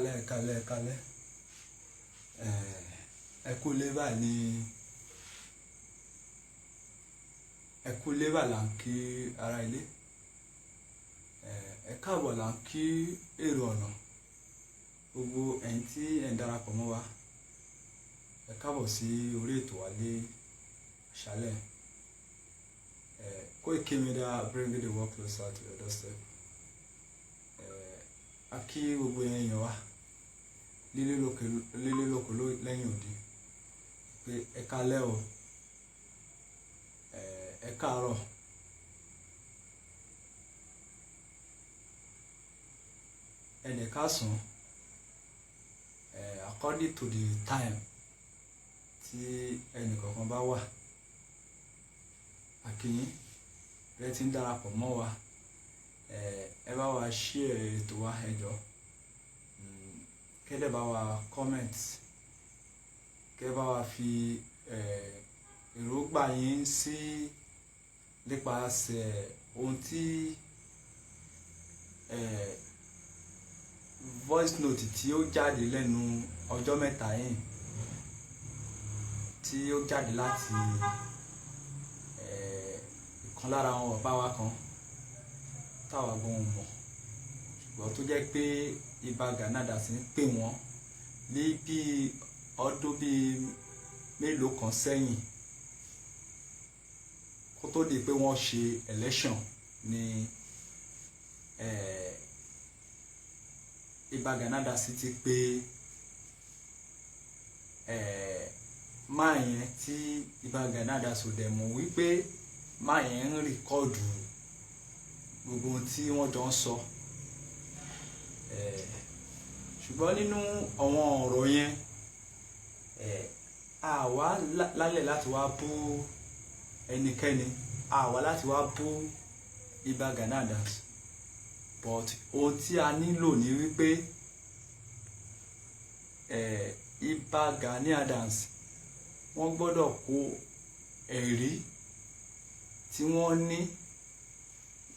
Ẹ káalẹ́, ẹ káalẹ́, ẹ káalẹ́. Ẹ kú ilé báyìí ní, ẹ kú ilé báyìí là ń kí ara ilé. Ẹ káàbọ̀ là ń kí èrò ọ̀nà. Gbogbo ẹ̀yin tí ẹ̀ ń darapọ̀ mọ́ wa, ẹ káàbọ̀ sí orí ètò wa ní àṣálẹ́. Koiki Media, bringing the world closer to your doorstep. A kí gbogbo èèyàn wa lílé lóko lẹ́yìn òdi pé ẹ káalẹ́ o, ẹ káàárọ̀. Ẹ dẹ̀ káàsán, according to the time tí ẹnì kọ̀ọ̀kan bá wà. A kí yín bí ẹ ti ń darapọ̀ mọ́ wa. Ẹ bá wa share ètò wa, ẹ jọ̀ọ́. Kẹ́ dẹ̀ bá wa comment, kẹ́ bá wa fi èròǹgbà yín sí nípasẹ̀ ohun tí voice note tí ó jáde lẹ́nu ọjọ́ mẹ́ta yìí, tí ó jáde láti ìkan lára àwọn bàbá wa kan táwa gan ò mọ̀, ṣùgbọ́n tó jẹ́ pé Ìbà Gani Adams ń pè wọ́n ní bí ọdún bíi mélòó kan sẹ́yìn, kó tó di pé wọ́n ṣe election ní Ìbà Gani Adams ti pé máa yẹn, tí Ìbà Gani Adams ò dẹ̀ mọ̀ wípé máa yẹn ń record gbogbo ohun tí wọ́n jọ ń sọ. Ṣùgbọ́n nínú àwọn ọ̀rọ̀ yẹn, àwa lálẹ́ láti wá bú ẹnikẹ́ni, àwa láti wá bú Ìbà Gani Adams, but ohun tí a nílò ní wípé Ìbà Gani Adams, wọ́n gbọ́dọ̀ kó ẹ̀rí tí wọ́n ní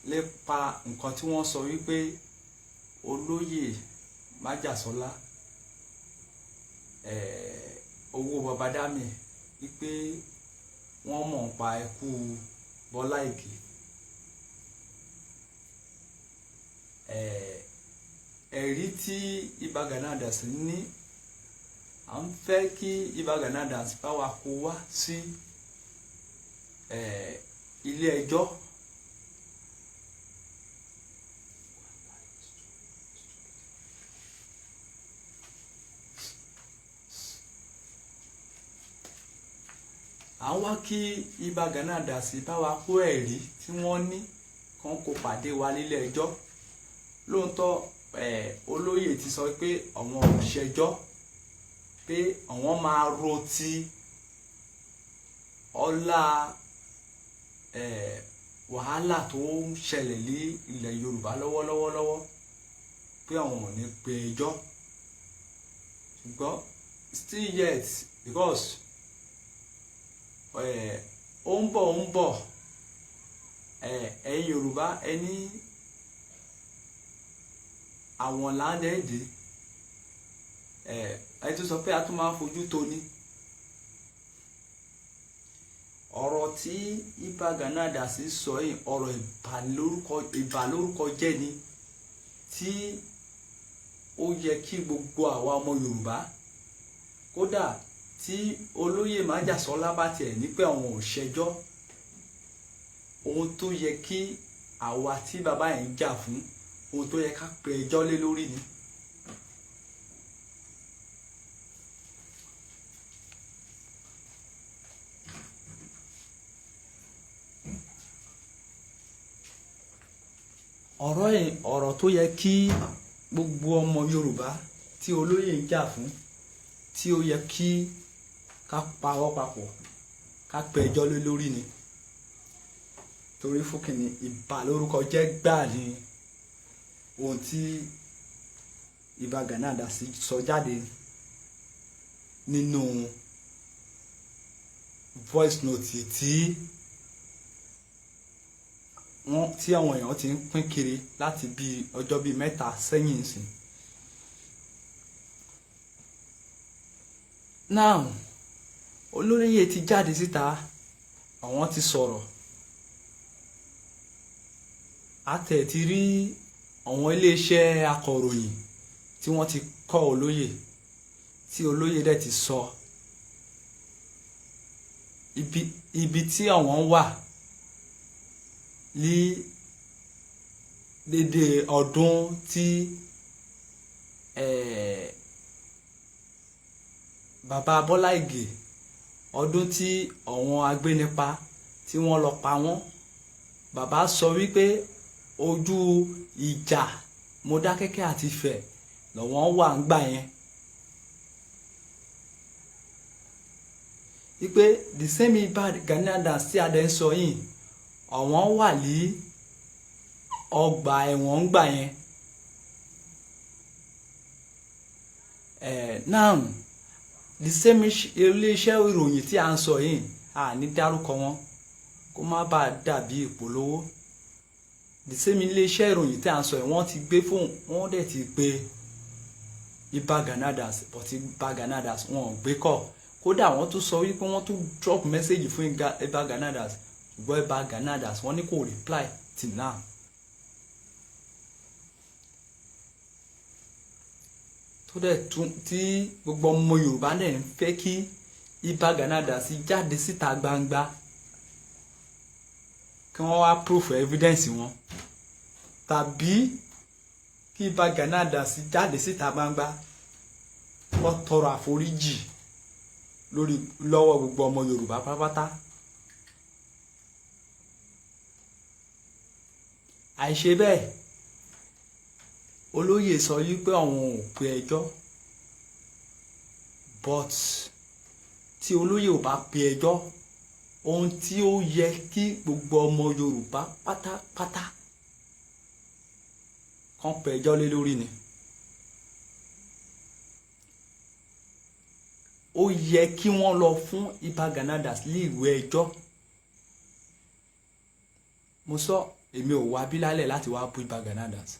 nípa nǹkan tí wọ́n sọ wípé olóyè Májàsọ́lá, owó Babádámì, wípé wọ́n mọ̀ nípa ikú Bọ́lá Ìgè. Ẹ̀rí tí Ìbà Gani Adams ní, à ń fẹ́ kí Ìbà Gani Adams bá wa kó wá sí ilé ẹjọ́. À ń wá kí Ìbà Gani Adams bá wa kó ẹ̀rí tí wọ́n ní kán kó pàdé wa nílé ẹjọ́. Lóòótọ́, olóyè ti sọ pé àwọn ò ṣẹjọ́, pé àwọn máa ro ti ọlá wàhálà tó ń ṣẹlẹ̀ ní ilẹ̀ Yorùbá lọ́wọ́lọ́wọ́ lọ́wọ́, pé àwọn ò ní pe ẹjọ́, ṣùgbọ́n still yet, because ó ń bọ̀, ó ń bọ̀. Ẹ̀yin Yorùbá, ẹ ní àwọn láńdẹ̀ẹ́dẹ́ ẹ tún sọ pé a tún máa ń fojú tó ní ọ̀rọ̀ tí Ìbà Gani Adams sọ yìí, ọ̀rọ̀ ìbàlórúkọ jẹ́ ni, tí ó yẹ kí gbogbo àwa ọmọ Yorùbá, kódà tí olóyè Májàsọ́lá bá tiẹ̀ ní pé àwọn ò ṣẹjọ́, ohun tó yẹ kí àwa tí bàbá yẹn ń jà fún, ohun tó yẹ ká pe ẹjọ́ lé lórí ni. Ọ̀rọ̀ yìí, ọ̀rọ̀ tó yẹ kí gbogbo ọmọ Yorùbá tí olóyè ń jà fún, tí ó yẹ kí ká pawọ́ papọ̀ ká pe ẹjọ́ lé lórí ni, torí fún kìnnì ìbà lórúkọ jẹ́ gbáà ni ohun tí Ìbà Gani Adams sọ jáde nínú voice note tí wọ́n, tí àwọn èèyàn ti ń pín kiri láti bí ọjọ́ bíi 3 sẹ́yìn sí. Now, olóyè ti jáde síta, àwọn ti sọ̀rọ̀. A tẹ̀ ti rí àwọn iléeṣẹ́ akọ̀ròyìn tí wọ́n ti kọ́ olóyè, tí olóyè dẹ̀ ti sọ ibi tí àwọn wà ní dédé ọdún tí bàbá Bọ́lá Ìgè, ọdún tí àwọn agbénipa tí wọ́n lọ pa wọ́n. Bàbá sọ wípé ojú ìjà Mọdákẹ́kẹ́ àti Ifẹ̀ lọ́wọ́n wà ń gbà yẹn, wípé the same Ìbà Gani Adams tí a dẹ̀ ń sọ yìí, àwọn wà ní ọgbà ẹ̀wọ̀n ń gbà yẹn. Now, the same iléeṣẹ́ ìròyìn tí a ń sọ yìí, a ní dárúkọ wọn kó má bàa dàbí ìpolówó. The same iléeṣẹ́ ìròyìn tí a ń sọ yìí, wọ́n ti gbé fóun, wọ́n dẹ̀ ti gbé Ìbà Gani Adams, but Ìbà Gani Adams wọn ò gbé kọ́. Kódà wọ́n tún sọ wípé wọ́n tún drop message fún Ìbà Gani Adams, ṣùgbọ́n Ìbà Gani Adams, wọ́n ní kò reply till now. Tó dẹ̀ tún tí gbogbo ọmọ Yorùbá dẹ̀ ń fẹ́ kí Ìbà Gani Adams jáde síta gbangba kí wọ́n wá proof evidence wọn, tàbí kí Ìbà Gani Adams jáde síta gbangba wọ́n tọrọ àforíjì lórí lọ́wọ́ gbogbo ọmọ Yorùbá pátápátá. Àìṣe bẹ́ẹ̀, olóyè sọ wípé àwọn ò pe ẹjọ́, but tí olóyè ò bá pe ẹjọ́, ohun tí ó yẹ kí gbogbo ọmọ Yorùbá pátápátá kàn pe ẹjọ́ lé lórí ni. Ó yẹ kí wọ́n lọ fún Ìbà Gani Adams ní ìwé ẹjọ́. Mo sọ, èmi ò wá bí lálẹ́ láti wá bú Ìbà Gani Adams,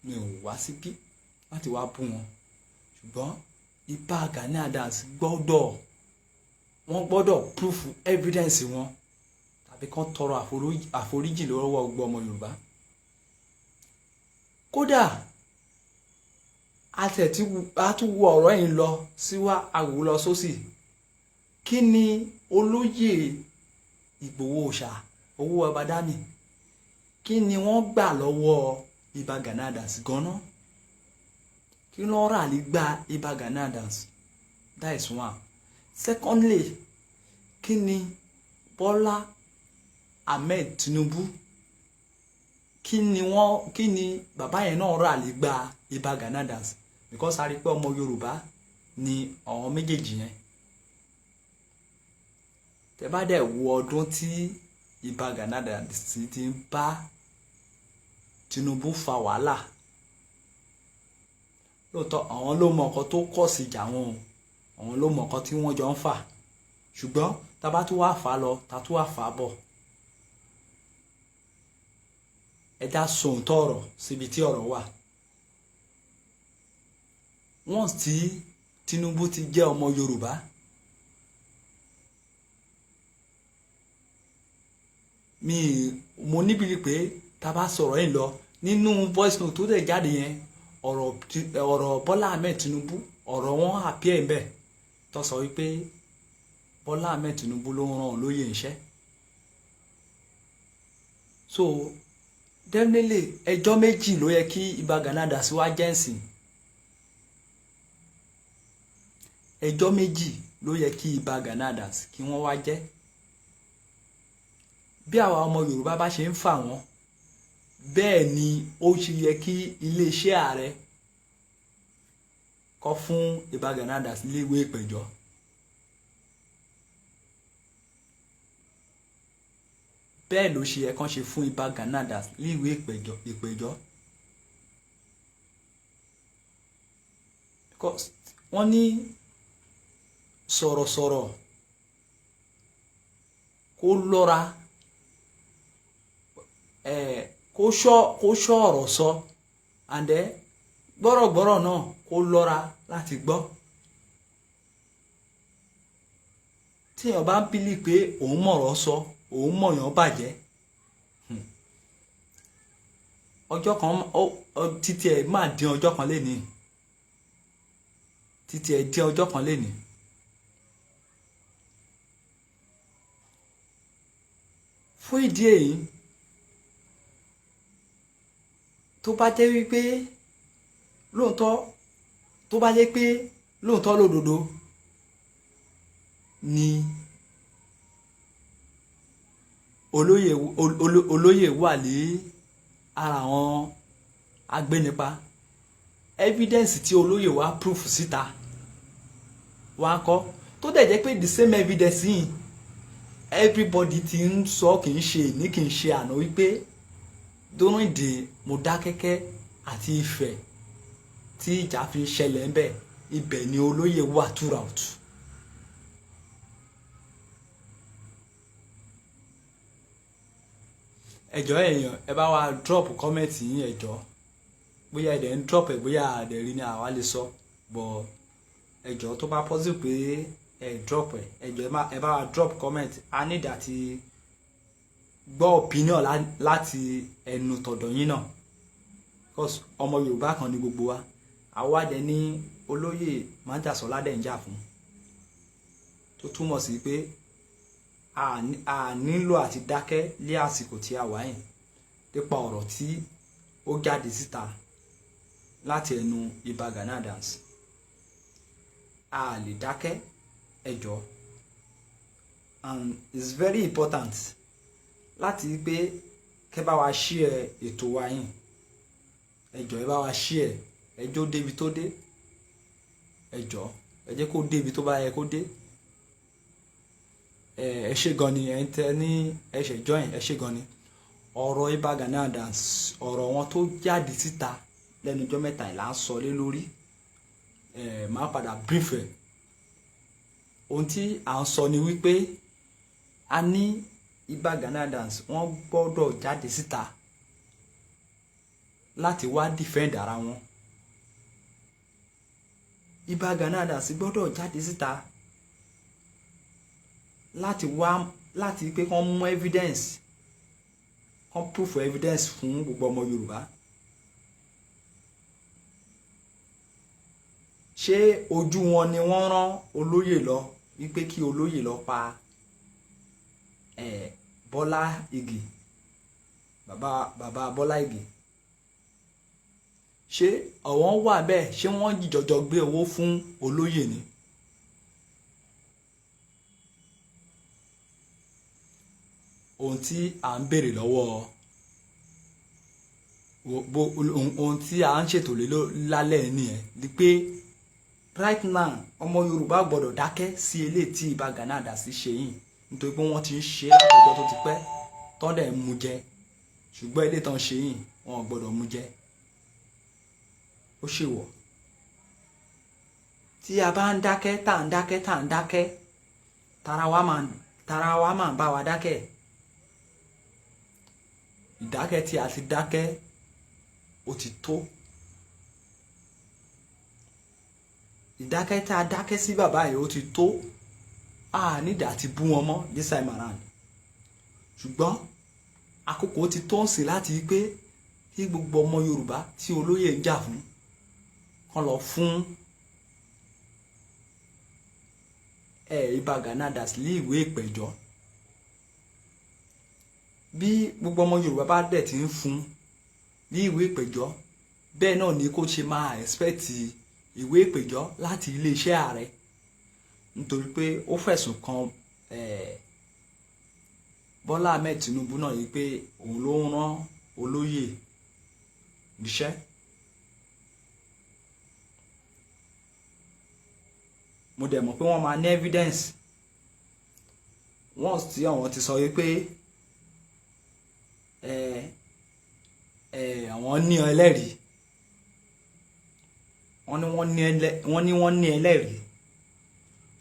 mi ò wá síbí láti wá bú wọn, ṣùgbọ́n Ìbà Gani Adams gbọ́dọ̀, wọ́n gbọ́dọ̀ proof evidence wọn, tàbí kán tọrọ àforíjì lọ́wọ́ gbogbo ọmọ Yorùbá. Kódà a tún wo ọ̀rọ̀ yìí lọ síwá, àwò lọ sósì. Kí ni olóyè Ìgbòho Òòṣà owó Ọbádámì, kí ni wọ́n gbà lọ́wọ́ Ìbà Gani Adams gan-an? Kí ló rà lè gba Ìbà Gani Adams? That is one. Secondly, kí ni Bọ́lá Ahmed Tinubu, kí ni wọ́n, kí ni bàbá yẹn náà rà lè gba Ìbà Gani Adams? Because a rí pé ọmọ Yorùbá ni àwọn méjèèjì yẹn. Tẹ́ bá dẹ̀ wo ọdún tí Ìbà Gani Adams ti ń bá Tinubu fa wàhálà, lóòótọ́ àwọn ló mọ nǹkan tó kọ̀ sí ìjà wọn o, àwọn ló mọ nǹkan tí wọ́n jọ ń fà, ṣùgbọ́n tá bá tún wá fà á lọ, tá tún wá fà á bọ̀, ẹ dá sòǹtọ̀ ọ̀rọ̀ síbi tí ọ̀rọ̀ wà. Wọ́n tí Tinubu ti jẹ́ ọmọ Yorùbá, mi mo níbi pé tá bá sọ̀rọ̀ yìí lọ nínú voice note tó dẹ̀ jáde yẹn, ọ̀rọ̀ Bọ́lá Ahmed Tinubu, ọ̀rọ̀ wọn appear ń bẹ̀ tó sọ wípé Bọ́lá Ahmed Tinubu ló ń rán olóyè iṣẹ́. So definitely ẹjọ́ méjì ló yẹ kí Ìbà Gani Adams wá jẹ́ǹsìn. Ẹjọ́ méjì ló yẹ kí Ìbà Gani Adams kí wọ́n wá jẹ́. Bí àwa ọmọ Yorùbá bá ṣe ń fà wọ́n, bẹ́ẹ̀ ni ó ṣe yẹ kí iléeṣẹ́ ààrẹ kọ́ fún Ìbà Gani Adams léwé ìpẹ̀jọ́. Bẹ́ẹ̀ ló ṣe yẹ kán ṣe fún Ìbà Gani Adams léwé ìpẹ̀jọ́. Because wọ́n ní sọ̀rọ̀sọ̀rọ̀ kó lọ́ra, kó ṣọ́ ọ̀rọ̀ sọ, and then gbọ́rọ̀gbọ́rọ̀ náà kó lọ́ra láti gbọ́. Tí èèyàn bá ń believe pé òun mọ̀rọ̀ sọ, òun mọ̀yàn bàjẹ́, ọjọ́ kan títí ẹ̀ máa dín ọjọ́ kan lénìí, títí ẹ̀ dín ọjọ́ kan lénìí. Fún ìdí èyí, tó bá jẹ́ wípé lóòótọ́, tó bá jẹ́ pé lóòótọ́ lódodo ni olóyè wà ní ara àwọn agbénipa, evidence tí olóyè wá proof síta wá kọ́, tó dẹ̀ jẹ́ pé the same evidence yìí everybody ti ń sọ, kì í ṣe ní kì í ṣe àná, wípé during the Modákẹ́kẹ́ àti Ifẹ̀ tí ìjà fi ń ṣẹlẹ̀ ńbẹ̀, ibẹ̀ ni olóyè wà throughout. Ẹ jọ̀ọ́ èèyàn, ẹ bá wa drop comment yín. Ẹ jọ̀ọ́, bóyá ẹ dẹ̀ ń drop ẹ̀, bóyá ẹ dẹ̀ rí ni àwa lè sọ, but ẹ jọ̀ọ́, tó bá possible pé ẹ drop ẹ, ẹ jọ̀ọ́, ẹ bá wa drop comment. A need àti gbọ́ opinion láti ẹnu tọ̀dọ̀ yín náà, because ọmọ Yorùbá kan ní gbogbo wa. Àwa dẹ̀ ní olóyè Májàsọ́lá dẹ̀ ń jà fún, tó túmọ̀ sí pé a nílò àti dákẹ́ lé àsìkò tí a wà yìí nípa ọ̀rọ̀ tí ó jáde síta láti ẹnu Ìbà Gani Adams. A lè dákẹ́, ẹ jọ̀ọ́. And it's very important láti pé kẹ́ bá wa share ètò wa yìí. Ẹ jọ̀ọ́, ẹ bá wa share, ẹ jó débi tó dé. Ẹ jọ̀ọ́, ẹ jẹ́ kó débi tó bá yẹ kó dé. Ẹ ṣé gan ni ẹ ń tẹ ní ẹ ṣe join, ẹ ṣé gan ni. Ọ̀rọ̀ Ìbà Gani Adams, ọ̀rọ̀ wọn tó jáde síta lẹ́nu ọjọ́ mẹ́ta yìí là ń sọ lé lórí. Ẹ máa padà brief ẹ. Ohun tí à ń sọ ni wípé a ní Ìbà Gani Adams, wọ́n gbọ́dọ̀ jáde síta láti wá defend ara wọn. Ìbà Gani Adams gbọ́dọ̀ jáde síta láti wá láti pé kán mú evidence, kán proof evidence fún gbogbo ọmọ Yorùbá. Ṣé ojú wọn ni wọ́n rán olóyè lọ wípé kí olóyè lọ pa Bọ́lá Ìgè, bàbá Bọ́lá Ìgè? Ṣé àwọn wà bẹ́ẹ̀? Ṣé wọ́n jìjọjọ gbé owó fún olóyè ni? Ohun tí à ń béèrè lọ́wọ́, ohun tí à ń ṣètò lé lálẹ́ nìyẹn ni pé right now, ọmọ Yorùbá gbọ́dọ̀ dákẹ́ sí eléyìí tí Ìbà Gani Adams ṣe yìí, nítorí pé wọ́n ti ń ṣe látọjọ́ tó ti pẹ́ tán dẹ̀ ń mú jẹ, ṣùgbọ́n eléyìí tán ṣe yìí, wọn ò gbọ́dọ̀ mú jẹ, ó ṣèwọ̀. Tí a bá ń dákẹ́, tá à ń dákẹ́, tá à ń dákẹ́, tara wa máa bá wa dákẹ́. Ìdákẹ́ tí a ti dákẹ́, ó ti tó. Ìdákẹ́ tí a dákẹ́ sí bàbá yìí, ó ti tó. A nídìí àti bú wọn mọ́ this time around, ṣùgbọ́n àkókò ti tó ń sìn láti pé kí gbogbo ọmọ Yorùbá tí olóyè ń jà fún kán lọ fún Ìbà Gani Adams ní ìwé ìpẹ̀jọ́. Bí gbogbo ọmọ Yorùbá bá dẹ̀ ti ń fún ní ìwé ìpẹ̀jọ́, bẹ́ẹ̀ náà ni kó ṣe máa expect ìwé ìpẹ̀jọ́ láti iléeṣẹ́ ààrẹ, nítorí pé ó fẹ̀sùn kan Bọ́lá Ahmed Tinubu náà yìí pé òun ló ń rán olóyè níṣẹ́. Mo dẹ̀ mọ̀ pé wọ́n máa ní evidence once tí àwọn ti sọ wípé ẹ ẹ àwọn ní ẹlẹ́rìí. Wọ́n ní wọ́n ní ẹlẹ́rìí.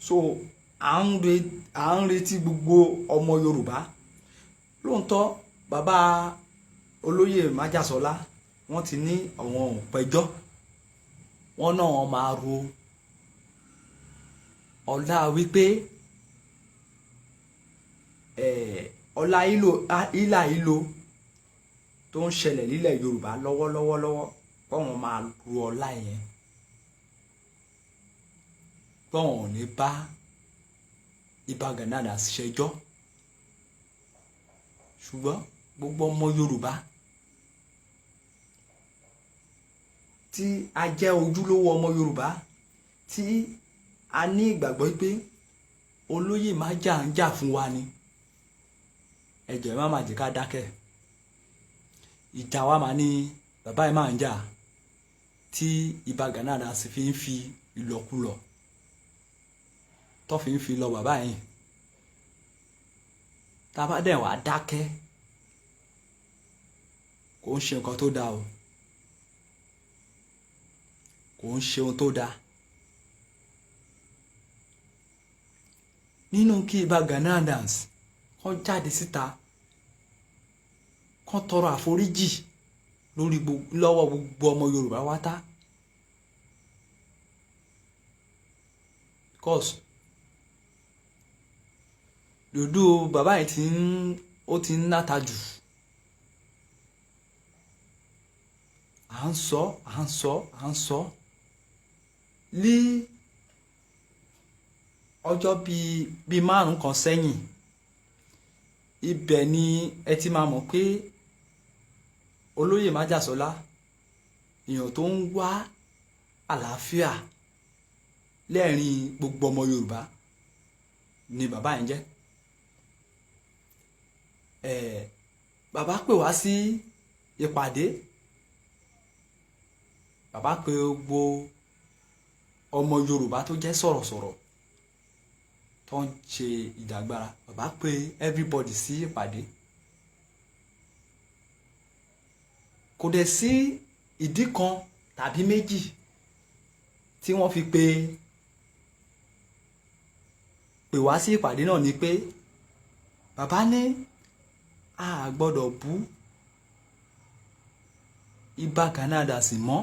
So à ń retí gbogbo ọmọ Yorùbá. Lóòótọ́, bàbá olóyè Májàsọ́lá, wọ́n ti ní àwọn ò pẹjọ́, wọ́n náà máa ro ọlá wípé Ọlá ìlà ìlò tó ń ṣẹlẹ̀ nílẹ̀ Yorùbá lọ́wọ́lọ́wọ́ lọ́wọ́, pọ́wọ́n máa ru ọlá yẹn, pọ́wọ́n ò ní bá Ìbà Gani Adams ṣẹjọ́. Ṣùgbọ́n gbogbo ọmọ Yorùbá tí a jẹ́ ojúlówó ọmọ Yorùbá, tí a ní ìgbàgbọ́ pé olóyè májà ń jà fún wa ni, ẹ jọ̀ọ́, ẹ má má jẹ́ ká dákẹ́. Ìjà wa máa ní bàbá yìí máa ń jà tí Ìbà Gani Adams fi ń fi ìlọkulọ̀ tó fi ń fi lọ bàbá yìí. Tá a bá dẹ̀ wá dákẹ́, kò ń ṣe nǹkan tó dáa o, kò ń ṣe ohun tó dáa. Nínú kí Ìbà Gani Adams kó jáde síta, kó tọrọ àforíjì lórí lọ́wọ́ gbogbo ọmọ Yorùbá wátá, because dòdò bàbá yìí ti ń ó ti ń náta jù. À ń sọ, à ń sọ, à ń sọ ní ọjọ́ bíi 5 kan sẹ́yìn. Ibẹ̀ ni ẹ ti máa mọ̀ pé olóyè májàsọ́lá, èèyàn tó ń wá àlàáfíà lẹ́ẹ̀rin gbogbo ọmọ Yorùbá ni bàbá yẹn jẹ́. Bàbá pè wá sí ìpàdé, bàbá pè gbogbo ọmọ Yorùbá tó jẹ́ sọ̀rọ̀sọ̀rọ̀ tó ń ṣe ìjàgbara, bàbá pè everybody sí ìpàdé. Kò dẹ̀ sí ìdí kan tàbí méjì tí wọ́n fi pè wá sí ìpàdé náà ni pé bàbá ní a gbọ́dọ̀ bú Ìbà Gani Adams mọ́.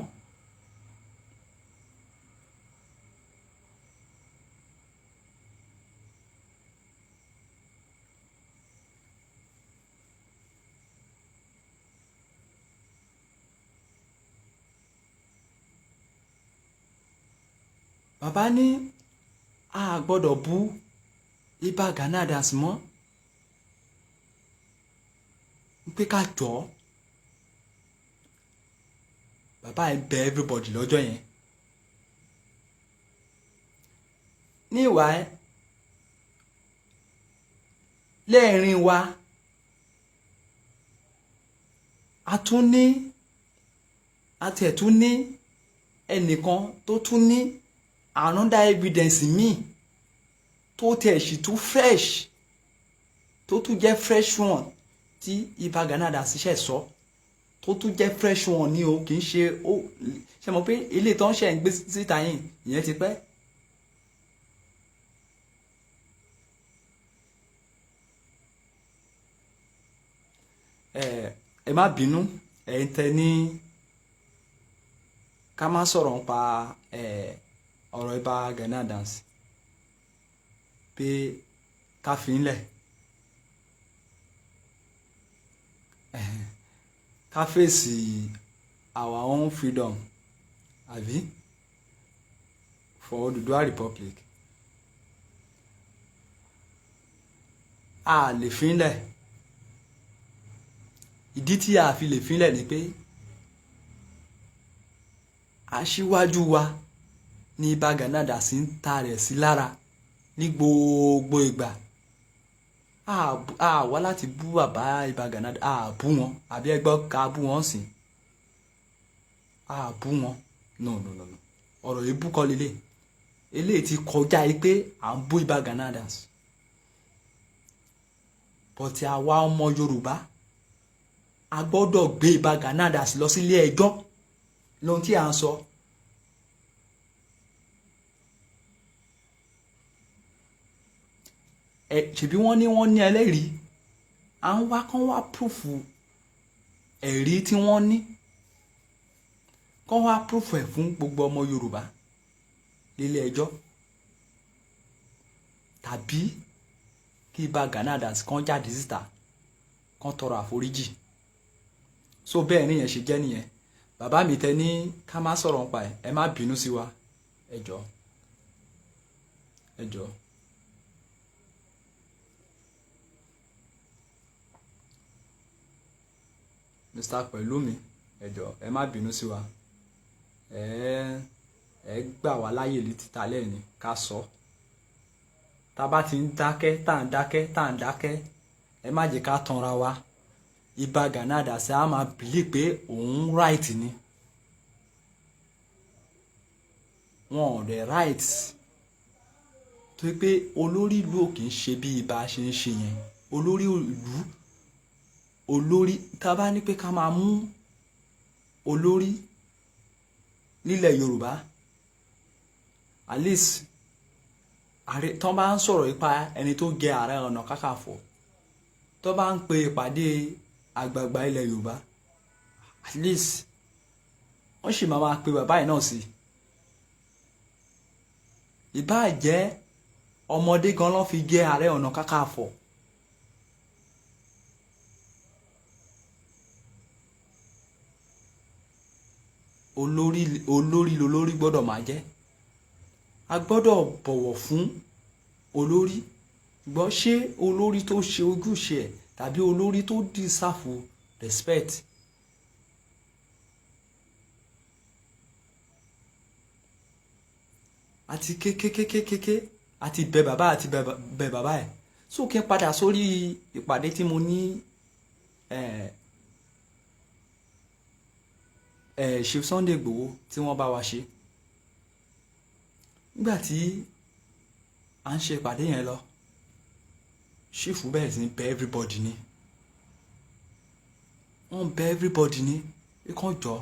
Bàbá ní a gbọ́dọ̀ bú Ìbà Gani Adams mọ́, pé ká jọ. Bàbá yẹn bẹ̀ everybody lọ́jọ́ yẹn. Ní ìwà ẹ lẹ́ẹ̀rin wa, a tún ní, a tiẹ̀ tún ní ẹnìkan tó tún ní another evidence míì tó tiẹ̀ sì tún fresh, tó tún jẹ́ fresh one tí Ìbà Gani Adams ṣiṣẹ́ sọ, tó tún jẹ́ fresh one ní o. Kì í ṣe ó ṣe mọ̀ pé ilé tó ń ṣe ń gbé síta yìí, ìyẹn ti pẹ́. Ẹ má bínú, ẹ̀yin tẹ ní ká má sọ̀rọ̀ nípa ọ̀rọ̀ Ìbà Gani Adams, pé ká fi ń lẹ̀, ká fèsì our own freedom, àbí for Oduduwa Republic. A lè fi ń lẹ̀. Ìdí tí a fi lè fi ń lẹ̀ ni pé aṣíwájú wa ní Ìbà Gani Adams ń ta rẹ̀ sí lára ní gbogbo ìgbà. A wá láti bú bàbá Ìbà Gani Adams, a bú wọn, àbí ẹgbọ́ ká bú wọn sìn? A bú wọn? No, no, no, no, ọ̀rọ̀ yìí bú kọ́ lélẹ̀. Eléyìí ti kọjá yìí pé à ń bú Ìbà Gani Adams, but àwa ọmọ Yorùbá, a gbọ́dọ̀ gbé Ìbà Gani Adams lọ sílé ẹjọ́ lóhun tí à ń sọ. Ẹ ṣèbí wọ́n ní ẹlẹ́rìí, à ń wá kán wá proof ẹ̀rí tí wọ́n ní, kán wá proof ẹ̀ fún gbogbo ọmọ Yorùbá nílé ẹjọ́, tàbí kí Kí Ìbà Gani Adams kan jáde síta, kan tọrọ àforíjì. So bẹ́ẹ̀ nìyẹn ṣe jẹ́ nìyẹn. Bàbá mi tẹ ní ká má sọ̀rọ̀ nípa ẹ̀, ẹ má bínú sí wa, ẹ jọ̀ọ́, ẹ jọ̀ọ́. Mr. Pẹ̀lúmi, ẹ jọ̀ọ́, ẹ má bínú sí wa. Ẹ gbà wá láyè ní títa lẹ́ẹ̀ni ká sọ. Tá a bá ti ń dákẹ́, tá à ń dákẹ́, tá à ń dákẹ́, ẹ má jẹ́ ká tanra wa. Ìbà Gani Adams á máa believe pé òun right ni. Wọn ò dẹ̀ right, torí pé olórí ìlú ò kì í ṣe bí ibà ṣe ń ṣe yẹn. Olórí ìlú, olórí, tá a bá ní pé ká máa mú olórí nílẹ̀ Yorùbá, at least ààrẹ, tán bá ń sọ̀rọ̀ nípa ẹni tó jẹ Ààrẹ Ọ̀nà Kakanfò, tó bá ń pe ìpàdé àgbààgbà ilẹ̀ Yorùbá, at least wọ́n sì máa pe bàbá yìí náà sí. Ìbáà jẹ́ ọmọdé gan ló fi jẹ Ààrẹ Ọ̀nà Kakanfò. Olórí, olórí lolórí gbọ́dọ̀ máa jẹ́. A gbọ́dọ̀ bọ̀wọ̀ fún olórí. Ṣùgbọ́n ṣé olórí tó ṣe ojúṣe ẹ̀ tàbí olórí tó deserve respect? Àti kékékékéké àti bẹ bàbá, àti bẹ bàbá ẹ̀. So kí n padà sórí ìpàdé tí mo ní Chief Sunday Igboho tí wọ́n bá wa ṣe. Nígbà tí à ń ṣe ìpàdé yẹn lọ, chief bẹ̀rẹ̀ sí ní bẹ everybody ni. Wọ́n bẹ everybody ní pé kán jọ,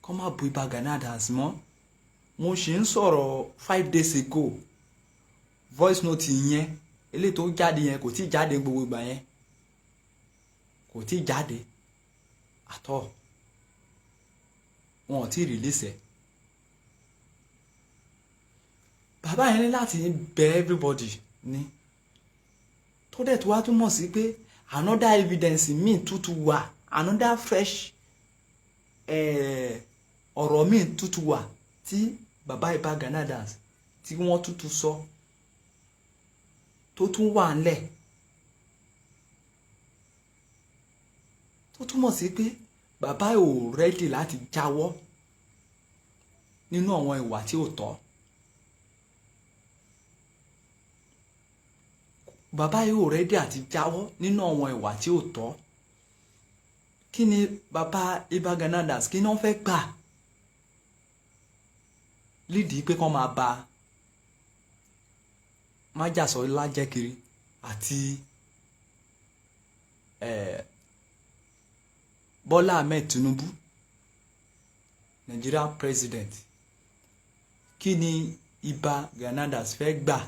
kán má bu Ìbà Gani Adams mọ́. Mo ṣì ń sọ̀rọ̀ 5 days ago, voice note yẹn, eléyìí tó jáde yẹn, kò tí ì jáde. Gbogbo ìgbà yẹn kò tí ì jáde àtọ̀, wọn ò tí ì release ẹ̀. Bàbá yẹn ní láti bẹ everybody ní, tó dẹ̀ tó wá túmọ̀ sí pé another evidence míì tútù wà, another fresh ọ̀rọ̀ míì tútù wà tí bàbá Ìbà Gani Adams tí wọ́n tútù sọ, tó tún wà ńlẹ̀, tó túmọ̀ sí pé bàbá ò ready láti jáwọ́ nínú àwọn ìwà tí ò tọ́. Bàbá yìí ò ready àti jáwọ́ nínú àwọn ìwà tí ò tọ́. Kí ni bàbá Ìbà Gani Adams, kí ni wọ́n fẹ́ gbà lídìí pé kán máa ba májàsọ́lá jẹ́ kiri àti Bọ́lá Ahmed Tinubu, Nigeria president? Kí ni Ìbà Gani Adams fẹ́ gbà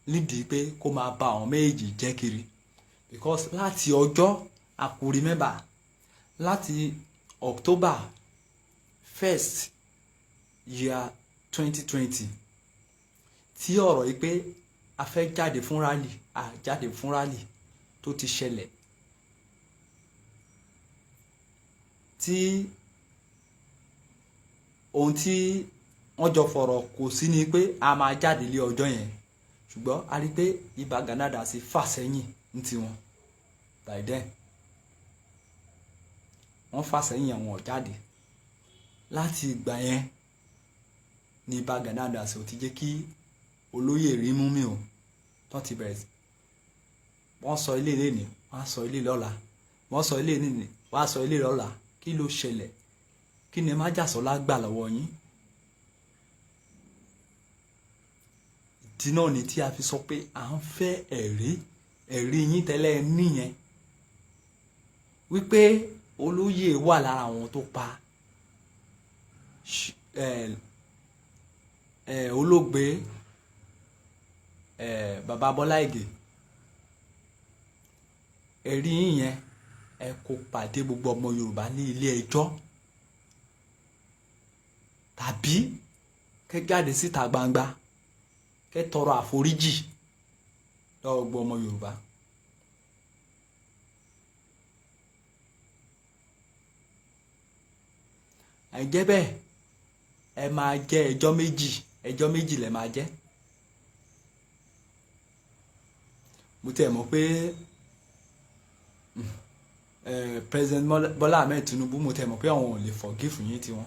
lídìí pé kó máa ba àwọn méjì jẹ́ kiri? Because láti ọjọ́, I could remember, láti October 1st year 2020 tí ọ̀rọ̀ yìí pé a fẹ́ jáde fún rally, a jáde fún rally, tó ti ṣẹlẹ̀, tí ohun tí wọ́n jọ fọ̀rọ̀ kò sí ni pé a máa jáde lé ọjọ́ yẹn. Ṣùgbọ́n a rí i pé Ìbà Gani Adams fà sẹ́yìn ní tiwọn. By then wọ́n fà sẹ́yìn, àwọn ò jáde. Láti ìgbà yẹn ní Ìbà Gani Adams ò ti jẹ́ kí olóyè rí mú mi o. Tó ti bẹ̀rẹ̀, wọ́n sọ ilé lẹ́nìí, wọ́n á sọ ilé lọ́la, wọ́n sọ ilé lẹ́nìí, wọ́n á sọ ilé lọ́la. Kí ló ṣẹlẹ̀? Kí ni májàsọ́lá gbà lọ́wọ́ yín? Ìdí náà ni tí a fi sọ pé à ń fẹ́ ẹ̀rí, ẹ̀rí yín tẹ́lẹ̀ níyẹn, wípé olóyè wà lára àwọn tó pa olóògbé bàbá Bọ́lá Ìgè. Ẹ̀rí yín yẹn, ẹ kó pàdé gbogbo ọmọ Yorùbá ní ilé ẹjọ́, tàbí kẹ́ jáde síta gbangba, kẹ́ tọrọ àforíjì. lọ́wọ́ gbogbo ọmọ Yorùbá. Àìjẹ́ bẹ́ẹ̀, ẹ máa jẹ́ ẹjọ́ méjì, ẹjọ́ méjì lẹ máa jẹ́. Mo tiẹ̀ mọ̀ pé President Bola Ahmed Tinubu, mo tiẹ̀ mọ̀ pé àwọn ò lè forgive yín tiwọn,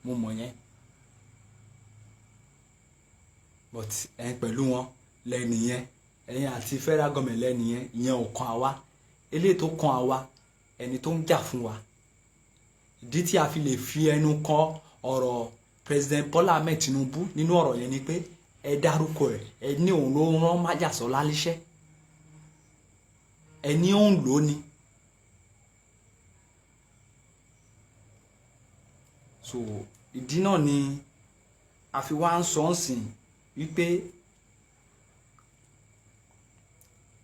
mo mọ̀ yẹn, but ẹ̀yin pẹ̀lú wọn lẹ́nu yẹn, ẹ̀yin àti federal government lẹ́nu yẹn, ìyẹn ò kan àwa. Eléyìí tó kan àwa, ẹni tó ń jà fún wa, ìdí tí a fi lè fi ẹnu kan ọ̀rọ̀ President Bola Ahmed Tinubu nínú ọ̀rọ̀ yẹn ni pé ẹ dárúkọ ẹ, ẹ ní òun ló rán Májàsọ́lá níṣẹ́, ẹ ní òun lò ní. So ìdí náà ni a fi wá ń sọ ń sìn wípé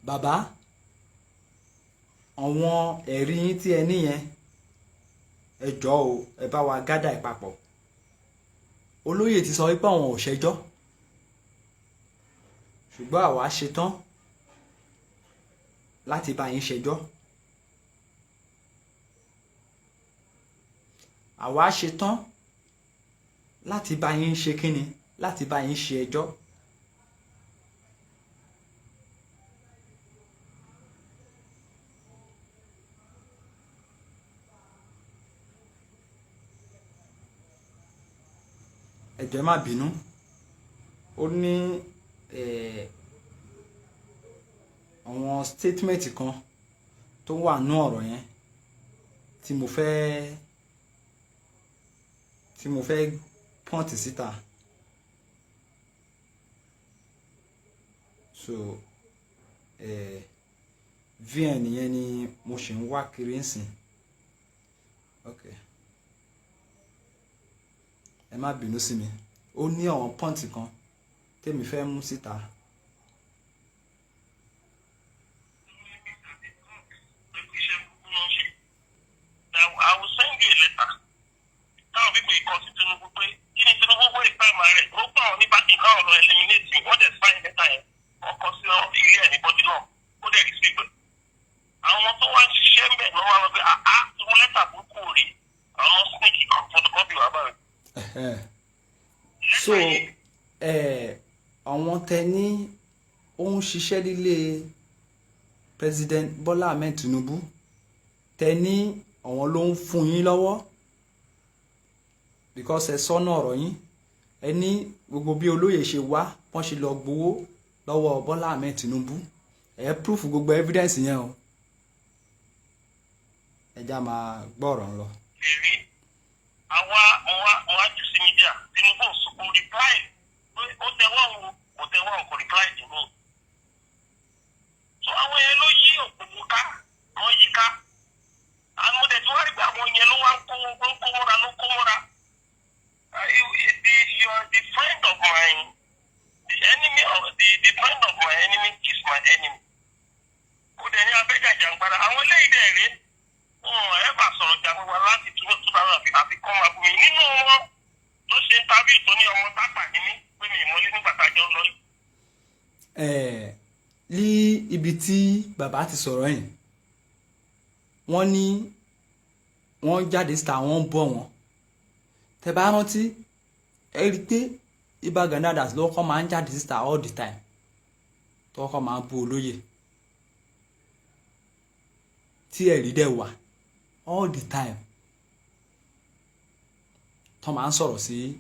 bàbá, àwọn ẹ̀rí yín tí ẹ níyẹn, ẹ jọ̀ọ́ o, ẹ bá wa gather ìpapọ̀. Olóyè ti sọ wípé àwọn ò ṣẹjọ́, ṣùgbọ́n àwa ṣetán láti bá yín ṣẹjọ́. Àwa ṣetán láti bá yín ṣe kíni, láti bá yín ṣe ẹjọ́. Ẹ jọ̀ọ́, ẹ má bínú, ó ní àwọn statement kan tó wà nú ọ̀rọ̀ yẹn tí mo fẹ́ point síta. So VN yẹn ni mo ṣì ń wá kiri nsìn. Ok, ẹ má bínú sí mi, ó ní àwọn point kan tèmi fẹ́ mú síta. Iṣẹ́ burúkú ló ń ṣe. I will send you a letter. Táwọn pípé ikọ̀ sí Tinubu pé kí ni Tinubu wé ìpamọ́ rẹ̀, ó pa àwọn ní báńkì káwọn lọ eliminate, wọ́n dẹ̀ sign letter yẹn, wọ́n kọ sí ilé ẹ̀ ní bọ́dí náà, ó dẹ̀ receive ẹ̀. Àwọn tó wá ń ṣiṣẹ́ ń bẹ̀ ló wá lọ pé àá irú lẹ́tà burúkú rèé, àwọn sneak photocopy wà báyìí. So àwọn tẹ ní ó ń ṣiṣẹ́ nílé President Bola Ahmed Tinubu, tẹ ní àwọn ló ń fún yín lọ́wọ́, because ẹ sọ́nà ọ̀rọ̀ yín, ẹ ní gbogbo bí olóyè ṣe wá, wọ́n ṣe lọ gbowó lọ́wọ́ Bola Ahmed Tinubu. Ẹ proof gbogbo evidence yẹn o. Ẹ já máa gbọ́ ọ̀rọ̀ ń lọ. Èrè àwa mo wá jù sí media, Tinubu kò reply pé ó tẹwọ́ òun, kò tẹwọ́ òun, kò reply to me. So àwọn yẹn ló yí òkùnkùn ká, wọ́n yí ká. Àwọn mo dẹ̀ tí wọ́n rí pé àwọn yẹn ló wá ń kó, ló ń kó mọ́ra, ló ń kó mọ́ra. You are the friend of my the enemy of the friend of my enemy is my enemy. Kò dẹ̀ ní abẹ́jà jàǹgbára àwọn eléyìí dẹ̀ rèé, wọn ẹ bá sọ̀rọ̀ jagunwa láti 2000 àfi kọ́ máa bú mi. Nínú wọn ló ṣe interview tó ní ọmọ tápà ní mí, pé mi ìmọ̀lé nígbà tá a jọ ń lọ. Ní ibi tí bàbá ti sọ̀rọ̀ yìí, wọ́n ní wọ́n jáde síta, wọ́n ń bọ̀ wọ́n. Tẹ́ bá rántí, ẹ rí i pé Ìbà Gani Adams ló kọ́ máa ń jáde síta all the time, tó kọ́ máa ń bú olóyè, tí ẹ̀rí dẹ̀ wà all the time tó máa ń sọ̀rọ̀ sí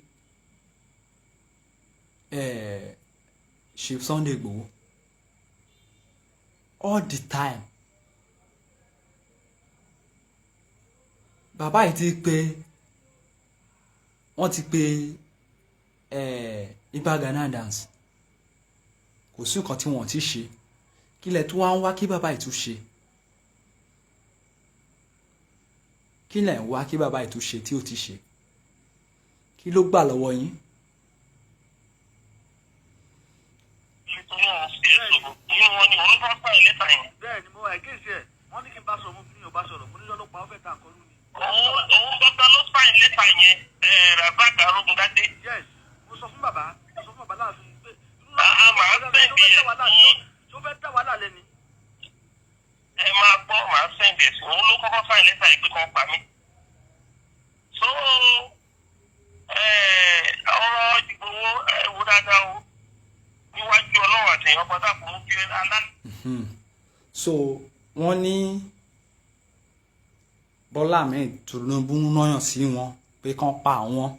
Chief Sunday Igboho all the time. Bàbá yìí ti pé, wọ́n ti pé Ìbà Gani Adams, kò sí nǹkan tí wọ́n ti ṣe. Kílẹ̀ tó wá ń wá kí bàbá yìí tún ṣe? Kí lẹ̀ ń wá kí bàbá yìí tún ṣe tí ó ti ṣe? Kí ló gbà lọ́wọ́ yín? Nítorí òun fi èso nínú wọn ni òun bá sign lẹ́tà yẹn. Bẹ́ẹ̀ ni, mo wà against ẹ̀. Wọ́n ní kí n bá sọ̀rọ̀, mo fi ní ò bá sọ̀rọ̀, mo ní lọ́lọ́pàá ó fẹ́ ta nǹkan rú ni. Òun gbọ́dọ̀ ló sign lẹ́tà yẹn, Razak Arógundádé. Yes, mo sọ fún bàbá, mo sọ fún bàbá láàfin pé A máa ń send ẹ̀ ní sign lẹ́tà yìí pé kàn pa mí. So ọ̀rọ̀ Ìgbòho, ẹ wo dáadáa o, níwájú Ọlọ́run àtẹ̀yìn ọgbọ́n kò mú kí alá. So wọ́n ní Bọ́lá Ahmed Tinubu ń náyàn sí wọn pé kán pa àwọn.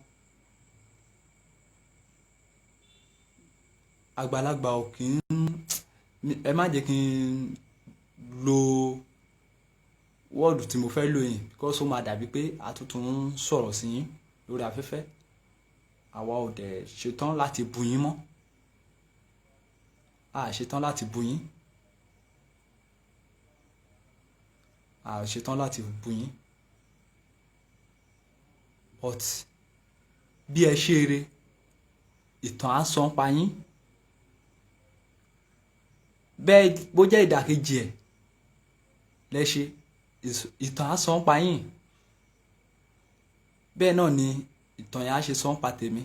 Àgbàlagbà ò kì í, ẹ má jẹ́ kí n lo word tí mo fẹ́ lò yìí, because ó máa dàbí pé àtúntò ń sọ̀rọ̀ sí yín lórí afẹ́fẹ́. Àwa ò dẹ̀ ṣetán láti bu yín mọ́, a ṣetán láti bu yín, a ṣetán láti bu yín, but bí ẹ ṣe eré ìtàn á sọ ń pa yín bẹ́ẹ̀, bó jẹ́ ìdàkejì ẹ̀ lẹ ṣe, ìtàn á sọ ń pa yín bẹ́ẹ̀ náà ni ìtàn yẹn á ṣe sọ ń pa tèmi,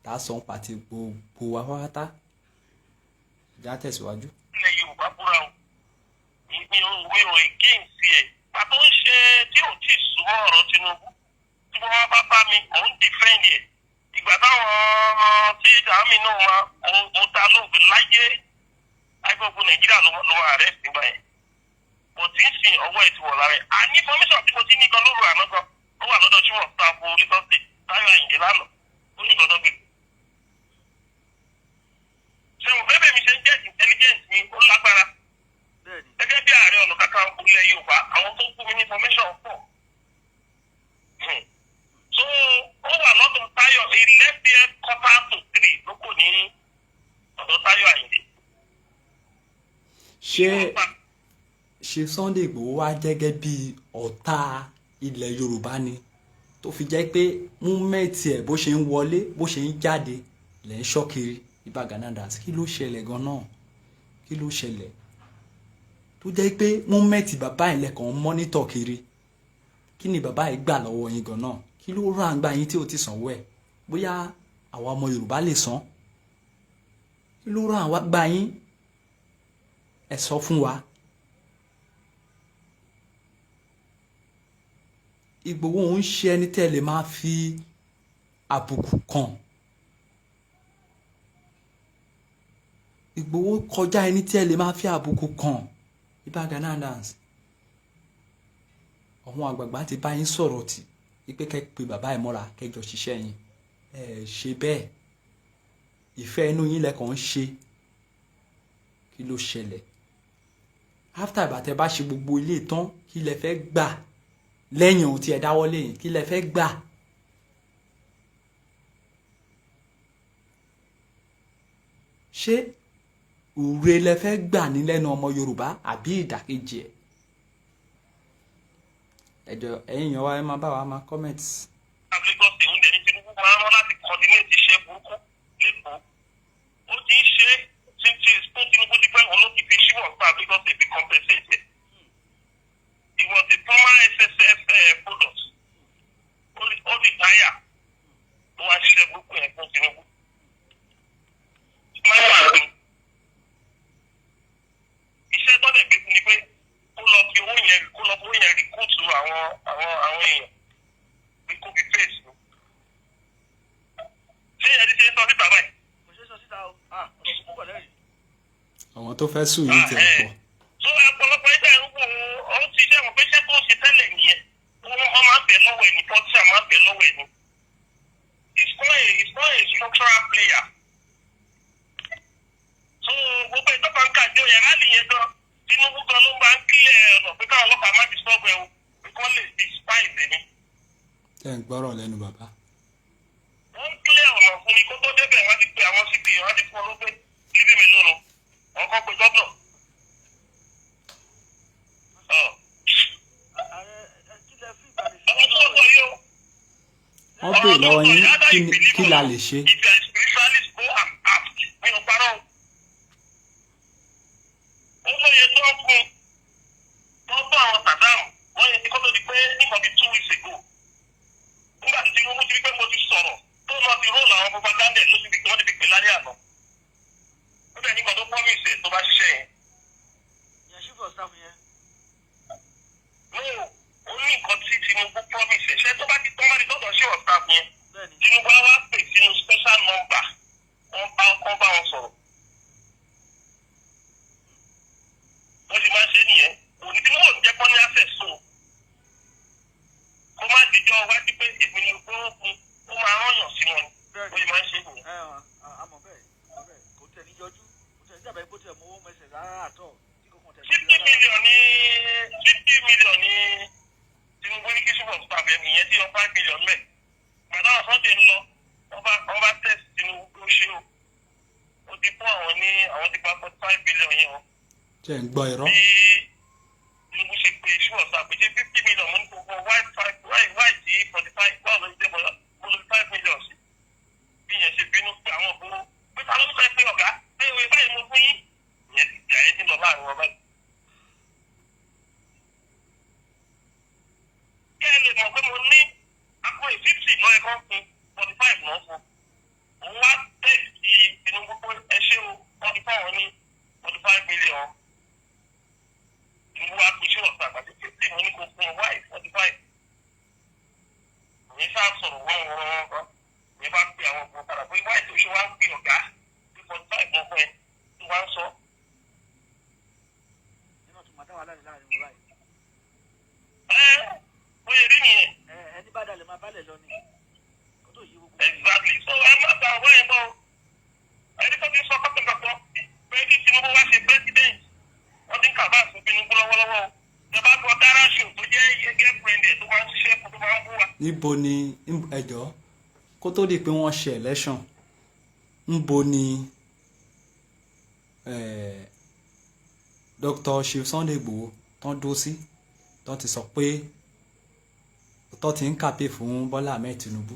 tá a sọ ń pa ti gbogbo wa pátá. Ìjà tẹ̀síwájú. Ilẹ̀ Yorùbá búra o, mi ò against ẹ̀. Pàtó ń ṣe tí ò tí ì súnmọ́ ọ̀rọ̀ Tinubu tí wọ́n bá bá mi, mò ń defend ẹ̀. Ìgbà táwọn tí dàmí náà máa mo ta lóògùn láyé agbègbè Nàìjíríà ló máa arrest nígbà yẹn, kò tí ń sìn ọwọ́ ẹ̀ ti wọ̀ lára ẹ̀. Àní information tí mo ti ní gan lóru àná gan, ó wà lọ́dọ̀ tí wọ́n ta fún Lagos State, Táyọ̀ Àyìndé lánàá, ó ní nǹkan tó gbé. Ṣé mo fẹ́ bẹ́ẹ̀ mi ṣe ń jẹ́ intelligence mi ó lágbára gẹ́gẹ́ bí Ààrẹ Ọ̀nà Kakanfò ilẹ̀ Yorùbá, àwọn tó fún mi ní information pọ̀. So ó wà lọ́dọ̀ Táyọ̀, he left there 2:45 ló kò ní ọ̀dọ̀ Táyọ̀ Àyìndé. Ṣé Sunday Igboho wá gẹ́gẹ́ bí ọ̀tá ilẹ̀ Yorùbá ni, tó fi jẹ́ pé movement ẹ̀, bó ṣe ń wọlé, bó ṣe ń jáde, lẹ̀ ń ṣọ́ kiri? Ìbà Gani Adams, kí ló ṣẹlẹ̀ gan-an? Kí ló ṣẹlẹ̀ tó jẹ́ pé movement bàbá ẹ̀ lẹ́kàn ń monitor kiri? Kí ni bàbá ẹ̀ gbà lọ́wọ́ yín gan-an? Kí ló rà ń gbà yín tí ò ti sanwó ẹ̀? Bóyá àwa ọmọ Yorùbá lè san. Kí ló rà wá gbà yín? Ẹ sọ fún wa. Ìgbòho ń ṣe ẹni tẹ́ lè máa fi àbùkù kàn. Ìgbòho kọjá ẹni tẹ́ lè máa fi àbùkù kàn. Ìbà Gani Adams, àwọn àgbààgbà ti bá yín sọ̀rọ̀ tì wípé kẹ́ pe bàbá ẹ̀ mọ́ra, kẹjọ ṣiṣẹ́ yín. Ẹ ṣe bẹ́ẹ̀, ìfẹ́ inú yín lẹ́kàn ń ṣe. Kí ló ṣẹlẹ̀ after ìbàtẹ́ bá ṣe gbogbo ilé tán? Kí lẹ fẹ́ gbà lẹ́yìn ohun tí ẹ dáwọ́ lẹ́yìn? Kí lẹ fẹ́ gbà? Ṣé òre lẹ fẹ́ gbà ní lẹ́nu ọmọ Yorùbá àbí ìdàkejì ẹ̀? Ẹjọ, ẹ̀yin èèyàn wa, ẹ máa bá wa máa comment. Lagos State ń dẹni Tinubu máa ń rán láti coordinate iṣẹ́ burúkú lẹ́kọ̀ọ́. Ó ti ń ṣe tí tí tó Tinubu ti pẹ́, òun ló ti fi ṣíwọ̀n pa Lagos State fi compensate ẹ̀. He was a former SSF product. Ó retire tó wá ṣiṣẹ́ burúkú yẹn fún Tinubu. Máa wà ní iṣẹ́ tó dẹ̀ gbé fún ni pé kó lọ fi owó yẹn, kó lọ fi owó yẹn recruit àwọn èèyàn pé kó fi face mi. Ṣé ẹni ṣe ń sọ síta báyìí? Kò ṣeé sọ síta o. Ah, ọ̀rọ̀ púpọ̀ lẹ́rìí. Àwọn tó fẹ́ sùn yìí tẹ̀ pọ̀. So ọ̀pọ̀lọpọ̀ ẹgbẹ́ ń wò ó, ó ti ṣe àwọn pé iṣẹ́ tó ń ṣe tẹ́lẹ̀ nìyẹn. Wọ́n máa ń bẹ̀ lọ́wọ́ ẹ̀ ní pọ́tíṣà máa ń bẹ̀ lọ́wọ́ ẹ̀ ní. It's not a structural player. So gbogbo ìtọ́ka ń kà jọ yẹn rálì yẹn gan, Tinubu gan ló máa ń kílẹ̀ ọ̀nà pé káwọn ọlọ́pàá má disturb ẹ o, pé kí wọ́n lè fi spies ni. Tẹ́ ń gbọ́rọ̀ lẹ́nu bàbá. Wọ́n ń kílẹ̀ ọ̀nà fún mi kó tó débẹ̀, wọ́n ti pe àwọn CP, wọ́n ti fún ọ lópe leave me alone o, wọ́n kọ́ pe gómìnà. Ọ̀. Ààrẹ ẹ, kí lẹ fi ìbàdí sí Àwọn tó ń sọ yìí o. Wọ́n béèrè lọ́wọ́ yín, kí la lè ṣe? If you are spiritualist, go and ask. Mi ò parọ́ o. Ó lóye tó ń fún tó ń bá àwọn Sàdámù wọ́n yẹ kó tó di pé nígbà bíi 2 weeks ago. Nígbà tí Tinubu ti rí pé mo ti sọ̀rọ̀ tó lọ ti róòlù àwọn propaganda ló ti fi wọ́n ti fi pè lálẹ́ àná. Ó bẹ̀ nígbà tó promise ẹ̀ tó bá ṣiṣẹ́ yẹn. Yẹn chief of staff yẹn. No, ti yọ 5 million mẹ́. Gbàdá àwọn Sunday ń lọ, wọ́n bá test Tinubu ló ṣe o. Ó ti fún àwọn ní àwọn ti gba 45 billion yẹn o. Ṣe ń gbọ́ irọ́? Bí Tinubu ṣe pé iṣu ọ̀sán àpèjẹ 50 million, mo ní kó fọ why five, why tí 45, báwo ló ń jẹ́ bọ́lá mo lọ 5 million sí. Bí yẹn ṣe bínú pé àwọn òbó pé ta ló ń sọ pé ọ̀gá pé ìwé báyìí mo fún yín, ìyẹn ti jà yẹn ti lọ láàrin wọn báyìí. Kẹ́ ẹ lè mọ̀ pé mo ní àpò 50 lọ́ọ́ ẹ̀kọ́ fún 45 náà fún òun wá tẹ̀sí Tinubu pé ẹ ṣé o, 44 ní 45 million. Tinubu wá pèsè ọ̀sán àgbàdo 50 mo ní kó fún ọ, wáì 45. Ìyẹn ṣáà sọ̀rọ̀ wọ́n wọ́n wọ́n wọ́n. Ìyẹn bá pe àwọn ọkùnrin padà pé wáì tó ṣe wá ń pè ọ̀gá pé 45 mo fún ẹ tó wá ń sọ. Nínú tó máa dá wàhálà ní láàrin wọn báyìí. Ẹ bóyá rí nìyẹn. Ẹ ẹni bá dalẹ̀ máa bálẹ̀ lọ ni kó tó yí gbogbo wọn. Exactly. So ẹ má ta ọwọ́ yẹn bọ́ o. Ẹni tó ti sọ kọ́tọ̀kọ́tọ̀ pé kí Tinubu wá ṣe president, wọ́n ti ń kà bá àṣọ Tinubu lọ́wọ́lọ́wọ́ o. Ìjọba gbọ́ Dáràṣù tó jẹ́ girlfriend ẹ̀ tó máa ń ṣiṣẹ́ fún tó máa ń bú wa. Níbo ni ẹjọ́ kó tó di pé wọ́n ṣe election, ńbo ni Dr. Chief Sunday Igboho tán dó sí tán ti sọ pé tán ti ń kàpé fún Bọ́lá Ahmed Tinubu?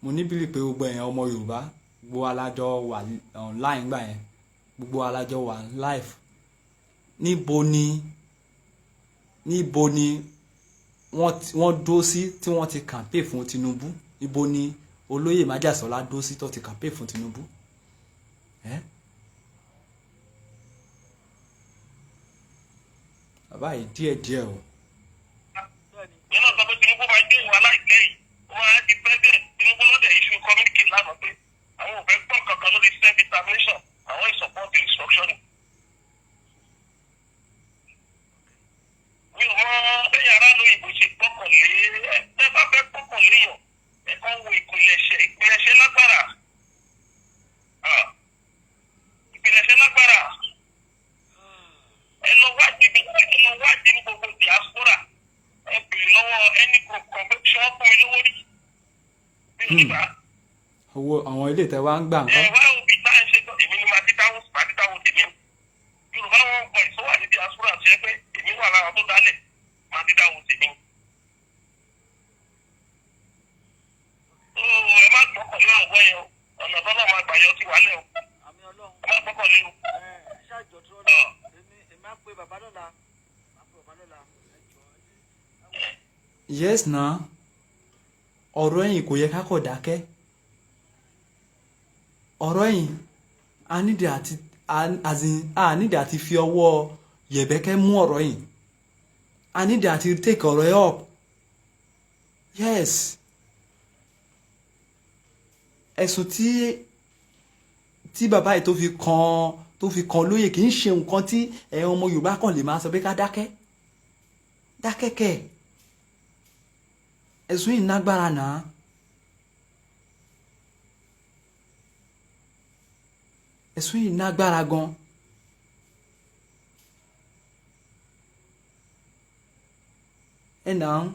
Mo ní bílí pé gbogbo èèyàn ọmọ Yorùbá, gbogbo alájọ wà online gbà yẹn, gbogbo alájọ wà live. Níbo ni wọ́n dó sí tí wọ́n ti campaign fún Tinubu? Ibo ni olóyè Májàsọ́lá dó sí tó ti campaign fún Tinubu ẹ́? Bàbá yìí díẹ̀díẹ̀ o. Bẹ́ẹ̀ni. Ìyẹn náà sọ pé Tinubu máa gbé ìwà láìpẹ́ yìí, ó máa di president. Tinubu lọ́dẹ̀ issue communique lánàá pé àwọn ò fẹ́ gbọ́ kankan lórí self determination, àwọn ì support the restructuring. Mi ò mọ bẹ́ẹ̀ aráàlú ìbò ṣe gbọ́kànlé ẹ. Tẹ́ bá fẹ́ gbọ́kànlé yàn, ẹ kàn wo ìpìlẹ̀ṣẹ̀. Ìpìlẹ̀ṣẹ̀ lágbára. Ah, ìpìlẹ̀ṣẹ̀ lágbára. Ẹ lọ wádìí ní gbogbo diaspora, ẹ bèrè lọ́wọ́ any group kan pé ṣé wọ́n fún mi lówó rí? Mi ò ní gbà á. Owó àwọn ilé ìtẹ́ wa ń gbà Ẹ nǹkan. wá òbí tá à ń ṣe tán, èmi ni màá ti dáwọ́, màá ti dáwọ́ tèmi. Yorùbá wọn gbọ́ ìsọwọ́ àti diaspora ṣe pé èmi wà lára tó dálẹ̀, màá ti dáwọ́ tèmi. Ó ẹ má gbọ́kànlé ọ̀gbọ́n yẹn o. Ọ̀nà tọ́lọ́ máa gbà yọ sí wàhálẹ̀ o. Àmì Ọlọ́run. Ẹ má gbọ́kànlé o. Ẹ ẹ ṣáàjọ tó lọ, èmi á pe bàbá lọ́la, á pe bàbá lọ́la. Ẹ jọ ẹ. Yes na, ọ̀rọ̀ ẹ̀yìn kò yẹ ká kọ̀ dákẹ́. Ọ̀rọ̀ ẹ̀yìn a nídìí àti as in, a nídìí àti fi ọwọ́ yẹ̀bẹ́kẹ́ mú ọ̀rọ̀ yìí. A nídìí àti take ọ̀rọ̀ yẹn up. Yes, ẹ̀sùn tí bàbá yìí tó fi kan lóye kì í ṣe nǹkan tí ẹ̀yin ọmọ Yorùbá kàn lè máa sọ pé ká dákẹ́ dákẹ́ kẹ̀. Ẹ̀sùn yìí nágbára náà. Ẹ̀sùn yìí nágbára gan. Ẹ nà án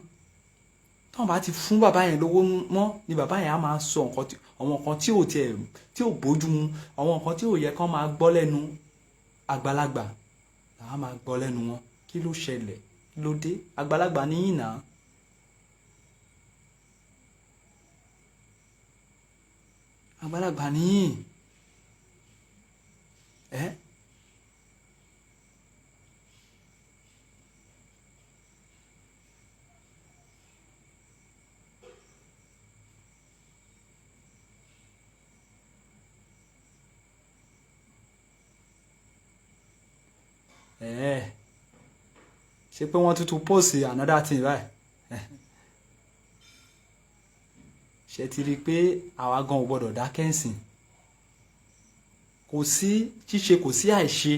tọ́wọ́n bá ti fún bàbá yẹn lówó mọ́ ni bàbá yẹn á máa sọ nǹkan tí àwọn nǹkan tí ò tiẹ̀ tí ò bójú mu, àwọn nǹkan tí ò yẹ kán máa gbọ́ lẹ́nu àgbàlagbà làwọn máa gbọ́ lẹ́nu wọn. Kí ló ṣẹlẹ̀? Kí ló dé? Àgbàlagbà níyìn náà. Àgbàlagbà níyìn ẹ. Ẹ ṣe pé wọ́n tuntun post another thing báyìí. Ṣe ti rí i pé àwa gan ò gbọ́dọ̀ dákẹ́ ǹsìn? Kò sí ṣíṣe, kò sí àìṣe.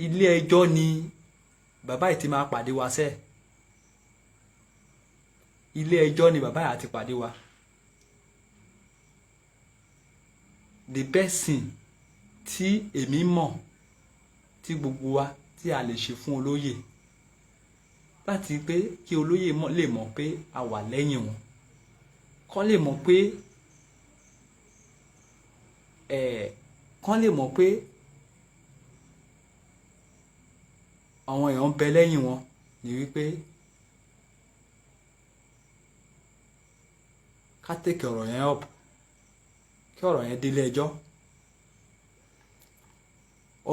Ilé ẹjọ́ ni bàbá yìí ti máa pàdé wa sẹ́ẹ̀. Ilé ẹjọ́ ni bàbá yìí àti pàdé wa. The best thing tí èmi mọ̀ tí gbogbo wa tí a lè ṣe fún olóyè. Láti pé kí olóyè lè mọ̀ pé a wà lẹ́yìn wọn, kán lè mọ̀ pé ẹ̀ kán lè mọ̀ pé àwọn èèyàn ń bẹ lẹ́yìn wọn, ni wípé ká take ọ̀rọ̀ yẹn up, kí ọ̀rọ̀ yẹn délé ẹjọ́.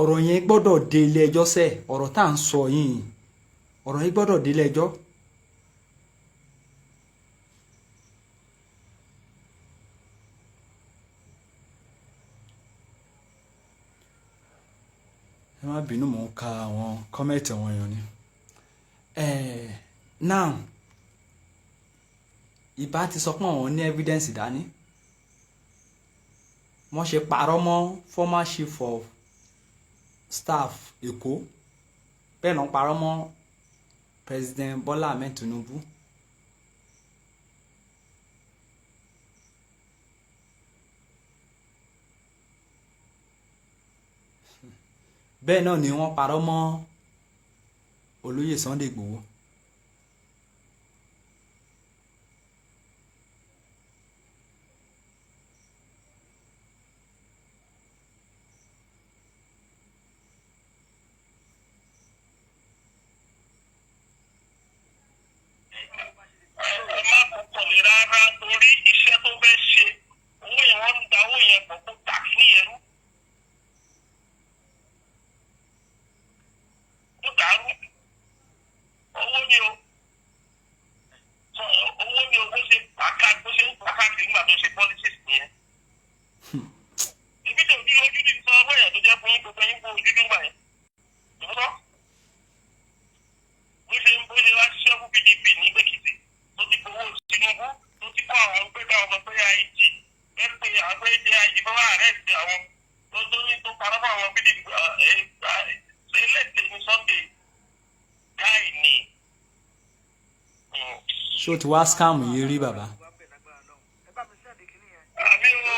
Ọ̀rọ̀ yẹn gbọ́dọ̀ dé ilé ẹjọ́ sẹ́. Ọ̀rọ̀ tá à ń sọ yìí, ọ̀rọ̀ yìí gbọ́dọ̀ délé ẹjọ́. Ẹ má bínú, mò ń ka àwọn comment àwọn èèyàn ni. Now, ìbá ti sọ pé àwọn ní evidence dání, wọ́n ṣe parọ́ mọ́ former chief of staff Èkó, bẹ́ẹ̀ náà parọ́ mọ́ President Bola Ahmed Tinubu. Bẹ́ẹ̀ náà ni wọ́n parọ́ mọ́ olóyè Sunday Igboho. Ẹ má kọkàn lè rárá, torí iṣẹ́ tó fẹ́ ṣe, owó yẹn, wọ́n ń da owó yẹn pọ̀ kó tà kí nìyẹn rú. Ó dàrú. Owó ni o. Sọ owó ni o, bó ṣe pàkà, bó ṣe ń pàkà sí nígbà tó ṣe politics nìyẹn. Ibi tó bí ojú ti sọ owó yẹn tó jẹ́ fún gbogbo yín kó ojú nígbà yẹn. Ìwọ́n bó ṣe ń bó ṣe wá ṣiṣẹ́ fún PDP ní Èkìtì, tó ti gbowó Tinubu, tó ti kọ́ àwọn pé káwọn sọ pé IG ẹ pé àwọn pé IG fẹ́ wá arrest àwọn, tó ní tó parọ́ fún àwọn PDP ẹlẹ́tẹ̀ ní Sunday guy ni. Ṣé o ti wá scam yìí rí, bàbá? Àbí o,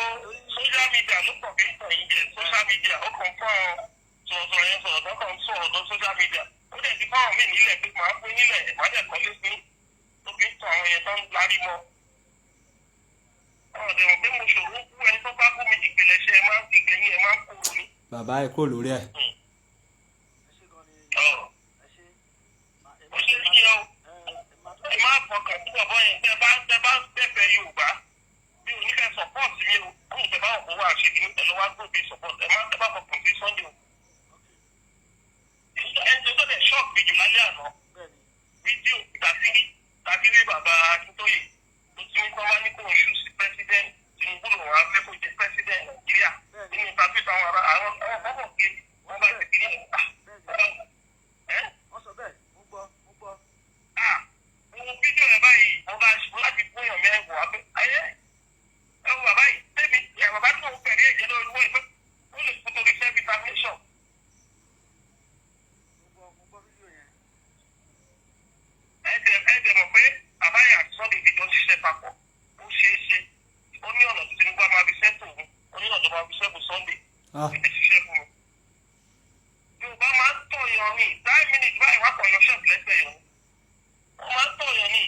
social media ló pọ̀ bí ń tàn yín jẹ. Social media, ó kàn fún ọ sọ̀rọ̀ yẹn, sọ̀rọ̀ tó kàn ń sọ̀rọ̀ tó social media, ó dẹ̀ ti fáwọn míì nílẹ̀ pé màá fún nílẹ̀, màá dẹ̀ kọ́lé fún, tó fi ń tàn àwọn yẹn tó ń larí mọ́. Àwọn ọ̀dẹ̀ mọ̀ pé mo ṣòro kú. Ẹni tó bá kú mi, ìpìlẹ̀ṣẹ̀ ẹ máa ń fi gbẹ̀yìn ẹ máa ń kúrò ní. Bàbá, ẹ kúrò lórí ẹ. Ọ̀ ó ṣe ní yẹn o. Ẹ má fọkàn sí bàbá yẹn. Tẹ bá bẹ̀bẹ̀ Yorùbá, mi ò ní kẹ́ support mi o. Kó tẹ bá wọ̀ kó wà ṣe kí ẹ lọ wá gbòbí support. Ẹ má tẹ bá fọkàn sí Sunday o. Ẹni tó dẹ̀ shock mi jù lálẹ́ àná, fídíò tàbí bàbá Akíntóyè tó ti ní kọ́má ní kò ń ṣù sí president Tinubu, lòun á fẹ́ kó jẹ president Nàìjíríà nínú ìtàkùn táwọn ará àwọn ọmọ kí wọ́n bá ti kí ní ẹ́. Wọ́n sọ bẹ́ẹ̀, mo gbọ́, mo gbọ́. Ah, mo fídíò rẹ̀ báyìí, mo bá ṣubú láti fún yàn mẹ́wàá pé ayé ẹ wo bàbá yìí tẹ́mi ẹ̀, bàbá tó ń pẹ̀lú ẹ̀jẹ̀ lórí wọ́n ìfẹ́ ó lè kó torí self determination. Mo gbọ́, mo gbọ́ fídíò yẹn. Ẹ dẹ̀ mọ̀ pé bàbá yẹn àti Sunday ti jọ ń ṣiṣẹ́ papọ̀. Ó ṣeé ṣe, ó ní ọ̀nà tí Tinubu á máa fi ṣẹ́tò òun, ó ní ọ̀nà tó máa fi ṣẹ́kù Sunday. Ah. Ẹ ṣiṣẹ́ fún mi. Yorùbá máa ń tọ̀yàn ní 9 minutes báyìí, wá kàn yọ ṣọ́ọ̀bù lẹ́sẹ̀ yàn. Wọ́n máa ń tọ̀yàn ní.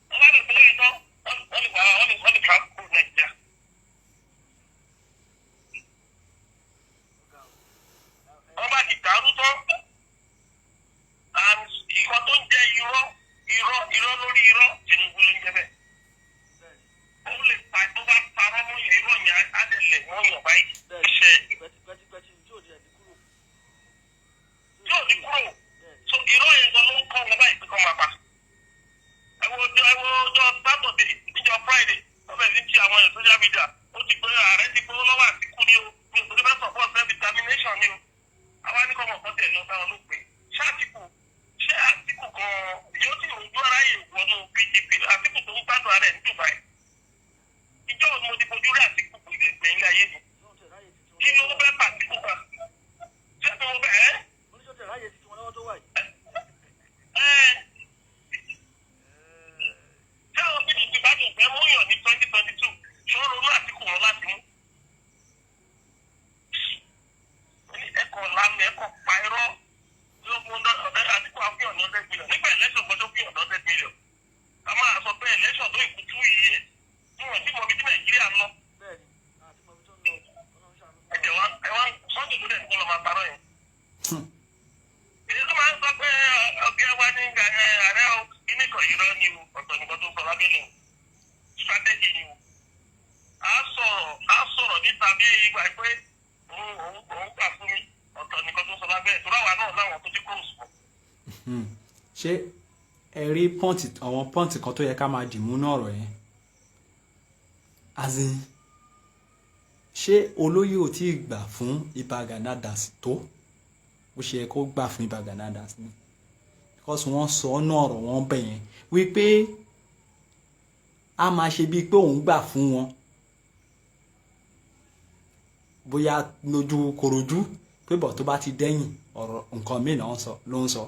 Wọ́n bá lè fowó yẹn tán, wọ́n lè wá, wọ́n lè travel kúrò Nàìjíríà. Wọ́n bá ti dàrú tán. And ìkan tó ń jẹ́ irọ́, irọ́, irọ́ lórí irọ́, Tinubu ló ń jẹ́ bẹ́ẹ̀. Ó lè pa tó bá parọ́ mọ́ yẹn, irọ́ yẹn á dẹ̀ lẹ̀ mọ́ yàn báyìí. Iṣẹ́ Pẹ́tipẹ́ti tí ò ní ẹ̀ ní kúrò. Tí ò ní kúrò. So irọ́ yẹn gan ló ń kọ́ wọn báyìí pé kọ́ máa pa. Ẹ wo ọjọ́ Saturday, níjọ́ Friday, wọ́n bẹ̀rẹ̀ sí ti àwọn èèyàn social media. Ó ti pé ààrẹ ti gbowó lọ́wọ́ Àtìkú ni o, mi ò tó fẹ́ support self determination ni o. Àwa ní kọ́ mọ̀ kọ́ tẹ̀ lọ sáwọn ló pé ṣé Àtìkù, ṣé Àtìkù gan-an yóò sì rojú aráyè wọnú PDP? Àtìkù tó ń gbádùn ara ẹ̀ ní Dubai. Ìjọ́ wo ni mo ti fojú rí Àtìkù gbèdégbè ilé ayé mi? Yóò tẹ̀ ráyè tuntun. Kí ló fẹ́ pàtìkù kan? Ṣé mo fẹ́ ẹ́? Oníṣòwò tẹ̀ ráyè tuntun wọn lọ́wọ́ tó wà yìí. Ẹ́ tí àwọn PDP bá ti fẹ́ mú yàn ní 2022, ṣé ó ronú Àtìkù wọn láti mú? Ẹ̀kọ́ lánàá, ẹ̀kọ́ pa irọ́ ló mú ọ̀dẹ́ Àtìkù. ìgbà pé òun gbà fún mi, ọ̀tọ̀ nìkan tó sọ lábẹ́ ẹ̀ tó ráwa náà láwọn tó ti close mọ́. Ṣé ẹ rí point, àwọn point kan tó yẹ ká máa dìmú náà ọ̀rọ̀ yẹn? As in, ṣé olóyè ò tí ì gbà fún Ìbà Gani Adams tó bó ṣe yẹ kó gbà fún Ìbà Gani Adams ni? Because wọ́n sọ ọ́ náà, ọ̀rọ̀ wọn bẹ̀ yẹn wípé a máa ṣe bíi pé òun gbà fún wọn, bóyá lójú korojú, pé bọ̀ tó bá ti dẹ́yìn ọ̀rọ̀, nǹkan míì náà ló ń sọ.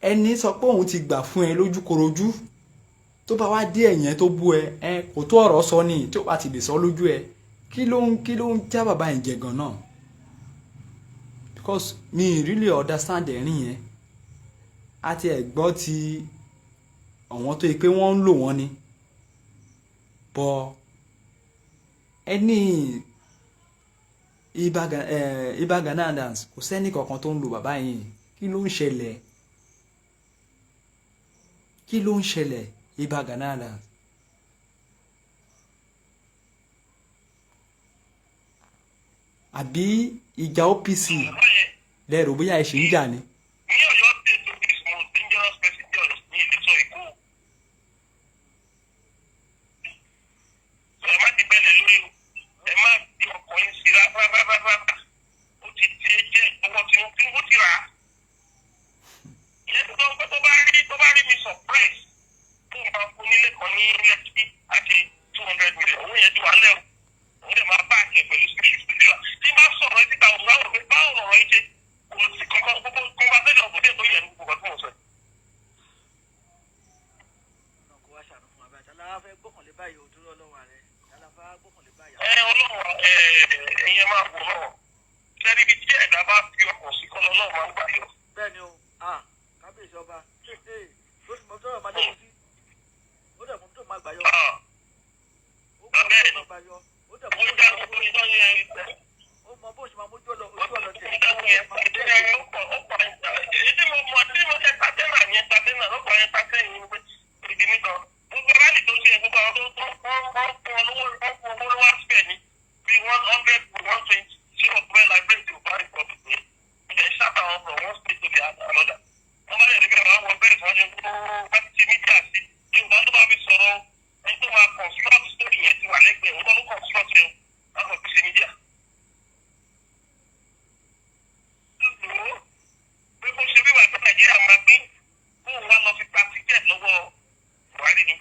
Ẹni sọ pé òun ti gbà fún ẹ lójú korojú, tó bá wá dé ẹ̀yìn ẹ tó bú ẹ, ẹ kò tó ọ̀rọ̀ sọ ni. Tí ó bá ti lè sọ lójú ẹ, kí ló ń já bàbá yẹn jẹ gan náà? Because mi really understand ẹ̀rín yẹn. Àti ẹ̀ gbọ́ ti àwọn tó yẹ pé wọ́n ń lò wọ́n ni, bọ́ ẹni Ìbà Gani Adams, kò sẹ́ni kankan tó ń lo bàbá yìí. Kí ló ń ṣẹlẹ̀? Kí ló ń ṣẹlẹ̀, Ìbà Gani Adams? Àbí ìjà OPC Bàbá yẹn lẹ́rù bóyá ẹ ṣì ń jà ni? Ní Ọ̀yọ́ State tó is most dangerous person ní Ọ̀yọ́ ní ilé sọ Èkó. Ẹ má ti bẹ́ẹ̀ lórí o, ẹ má di ọkọ̀ yín sí rárá rárá rárá. Ó ti di jẹ́ ọwọ́ Tinubu ti rà á. Ìyẹn tó tó bá rí mi surprise tó máa fún nílé kan ní Lẹ́kí àti 200 million, owó yẹn ti wà lẹ́wọ̀, òun lè máa bá àkẹ́ pẹ̀lú spiritual tí bá sọ̀rọ̀ ẹ síta, òun láwọn pé báwo lọ̀rọ̀ yìí ṣe kò sí kankan, gbogbo conversation kò dé tó yẹ ní gbogbo ọdún ọ̀sẹ̀. Náà kó wá ṣàánú fún wa báyìí. Tálá fẹ́ gbọ́kànlé báyìí ò dúró lọ́wọ́ rẹ̀? Tálá fẹ́ gbọ́kànlé báyìí? Ẹ Ọlọ́run, ẹ ẹ̀yẹ máa wò náà sẹ́ni ibi tí ẹ̀dá bá fi ọkàn sí kọ́ lọ́wọ́ máa ń gbà yọ. Bẹ́ẹ̀ ni o. Ah, kábíyèsí ọba, ee ló sì mọ tọ́rọ̀ máa dé sí, ó dẹ̀ mọ tó máa gbà yọ. Ó mọ tó máa gbà yọ, ó dẹ̀ mọ Ó bó dá ṣe máa gbogbo ìjọ yẹn. Ó mọ bó ṣe máa mójú ọ̀nà ojú ọ̀nà tẹ̀. Ó dá gbogbo yẹn, ó pọ̀ èyí tí mo mọ̀ tí mo entertainer ní entertainer ló pọ̀ entertainer ní pé ìdí nìkan gbogbo rally tó ṣe, gbogbo àwọn tó wọ́n fún ọ lówó, wọ́n fún ọ lówó wá síbẹ̀ ní bí 100, 120 ṣé ọ̀pẹ library ò bá rí pọ̀ yẹn ilẹ̀ ṣáta wọn from one state to the another. Wọ́n bá yẹ kí wọ́n wọ bẹ́ẹ̀ tí wọ́n ṣe kó bá ti media sí Yorùbá tó bá fi sọ̀rọ̀, ẹni tó máa construct story yẹn ti wà lẹ́gbẹ̀ẹ́ òun tó ló construct yẹn wọ́n kàn fi ṣe media. Lò ó pé bó ṣe wíwà tó Nàìjíríà máa pín kóun wá lọ fi gba ticket lọ́wọ́ Buhari ni.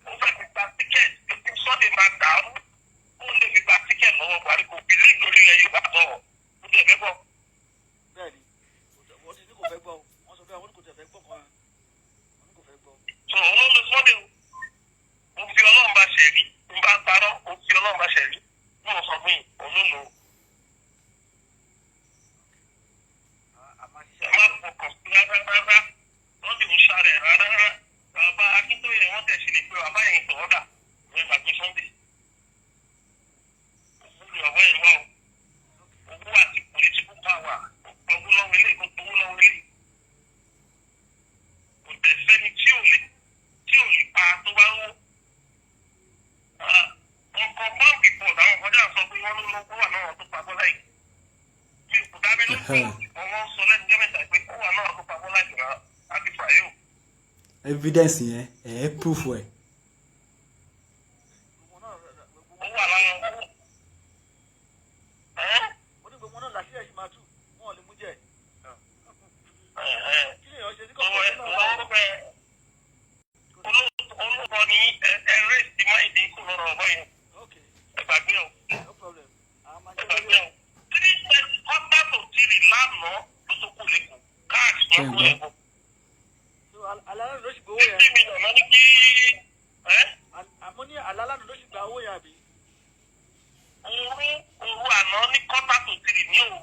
Ó fẹ́ fi gba ticket pé Sunday máa dàrú kóun lè fi gba ticket lọ́wọ́ Buhari. Kò bìlí lórí ilẹ̀ Yorùbá sọ̀rọ̀ ó dẹ̀ fẹ́ gbọ́. Bẹ́ẹ̀ ni, wọ́n ti ní kò fẹ́ gbọ́ o. Wọ́n sọ bẹ́ẹ̀, wọ́n ní kò tẹ̀ fẹ́ gbọ́ kan, wọ́n ní kò fẹ́ gbọ́. Sọ òun ló lo Sunday o. Mo fi Ọlọ́run bá ṣẹ̀ rí, n bá parọ́, mo fi Ọlọ́run bá ṣẹ̀ rí bí mo sọ fún yìí, òun ló lò ó. A máa ṣiṣẹ́. Ẹ má fọkàn sí rárá rárá, wọ́n sì ń ṣàrẹ̀ rárá rárá. Bàbá Akíntóyè, wọ́n tẹ̀ sí lè pé bàbá yẹn tó ọ̀dà ní ìgbàgbé Sunday. Òwúrò ọ̀wọ́ ẹ̀ wá o, owó àti political power, owó lọ́wọ́ ilé, owó lọ́wọ́ ilé. Kò tẹ̀ sẹ́ni tí ò lè pa tó bá wó. Nǹkan báńkì pọ̀ táwọn kọjá sọ pé wọ́n ló lọ́wọ́ wà náà tó pa Bọ́lá yìí. Mi ò dábẹ́ lójú, wọ́n sọ lẹ́nu jẹ́ mẹ́ta pé ó wà náà tó pa Bọ́lá yìí náà àti fàyè o. Evidence yẹn, ẹ̀ ẹ́ proof ẹ̀. Gbogbo náà gbogbo Ó wà lára owó. Ẹ́ wọ́n ní gbogbo náà làṣírí ẹ̀ ṣì máa tú, wọn ò lè mú jẹ. ẹ́ Kí lèèyàn ṣe sí owó kọ̀ọ̀kan ẹ̀ náà báwo? owó bẹ́ẹ̀ olóòtọ́ ni ẹ rẹ́sì máa ìdí kù lọ́rọ̀ ọ̀bọ yẹn. Ok. Ẹ gbàgbé o. No problem, a máa Ẹ ṣe gbàgbé lórí o. ẹ̀. 2:45 lánàá ló tó kù lẹ́kọ̀ọ́ káàsì ló kù lẹ́kọ̀ọ́. So alálàánú ló sì gbowó yẹn. 50 million lọ ní kí ẹ́. Àmọ́ ní alálàánú ló sì gba owó yẹn, àbí? Òru òru àná ní 2:45 ní òru.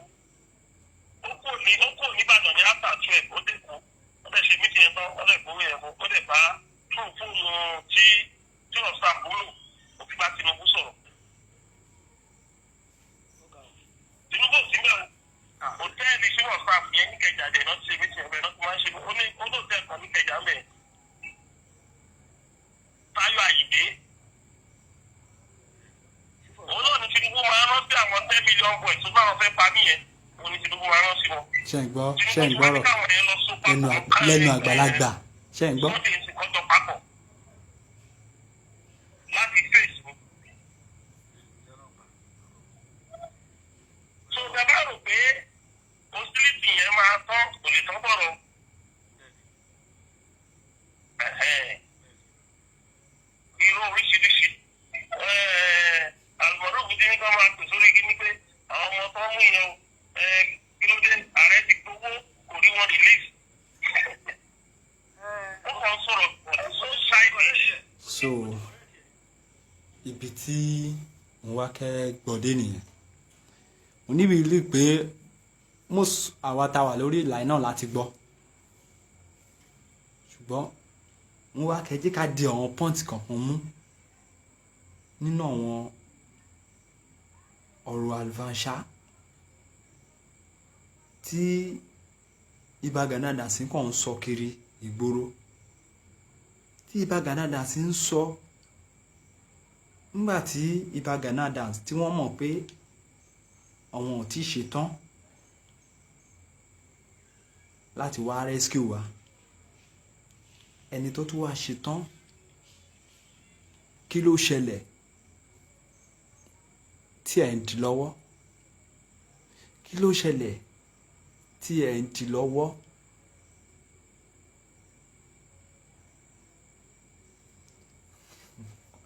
Ó kò ní Ìbàdàn ní after 12, ó dé kú, ó dẹ̀ ṣe meeting yẹn tán, ó dẹ̀ gbowó yẹn fún, ó dẹ̀ bá fún fóònù tí ọ̀sán àbúrò, ó fi bá Tinubu sọ̀rọ̀. Ó ga o. Tinubu ò sí mẹ́rin hòtẹ́ẹ̀lì sí WhatsApp yẹn ní Kẹjà dẹ̀ náà ti ṣe meeting yẹn bẹ́ẹ̀ náà ti máa ń ṣe. Ó ní ó lóòtẹ́ẹ̀lì kan ní Kẹjà mẹ́ẹ̀. Táyọ̀ Àyìndé. Ṣé ń gbọ́? Ṣé ń gbọ́rọ̀ lẹ́nu àgbàlagbà? Ṣé ń gbọ́? Sunday ń kọjọ papọ̀ láti face mi. So bàbá rò pé hostility yẹn máa tán, kò lè tán bọ̀rọ̀. Ẹ̀hẹ́n. Irú oríṣiríṣi. Àlùmọ́rò ti ní ká máa pè sórí kíní pé àwọn ọmọ tó ń mú yẹn o, kí ló dé, ààrẹ ti gbowó, kò rí wọn release. Ó kàn ń sọ̀rọ̀ so childish. So ibi tí mo wá kẹ́ gbọ́dé nìyẹn. Mo níbi ilé pé most àwa tá a wà lórí ìlà náà láti gbọ́, ṣùgbọ́n mo wá kẹ́ jẹ́ ká di àwọn point kankan mú nínú àwọn ọ̀rọ̀ àlùfànṣá tí Ìbà Gani Adams kàn ń sọ kiri ìgboro, tí Ìbà Gani Adams ń sọ nígbà tí Ìbà Gani Adams tí wọ́n mọ̀ pé àwọn ò tí ì ṣetán láti wá rescue wa. Ẹni tó tún wá ṣetán, kí ló ṣẹlẹ̀ tí ẹ̀ ń di lọ́wọ́? Kí ló ṣẹlẹ̀ tí ẹ̀ ń di lọ́wọ́?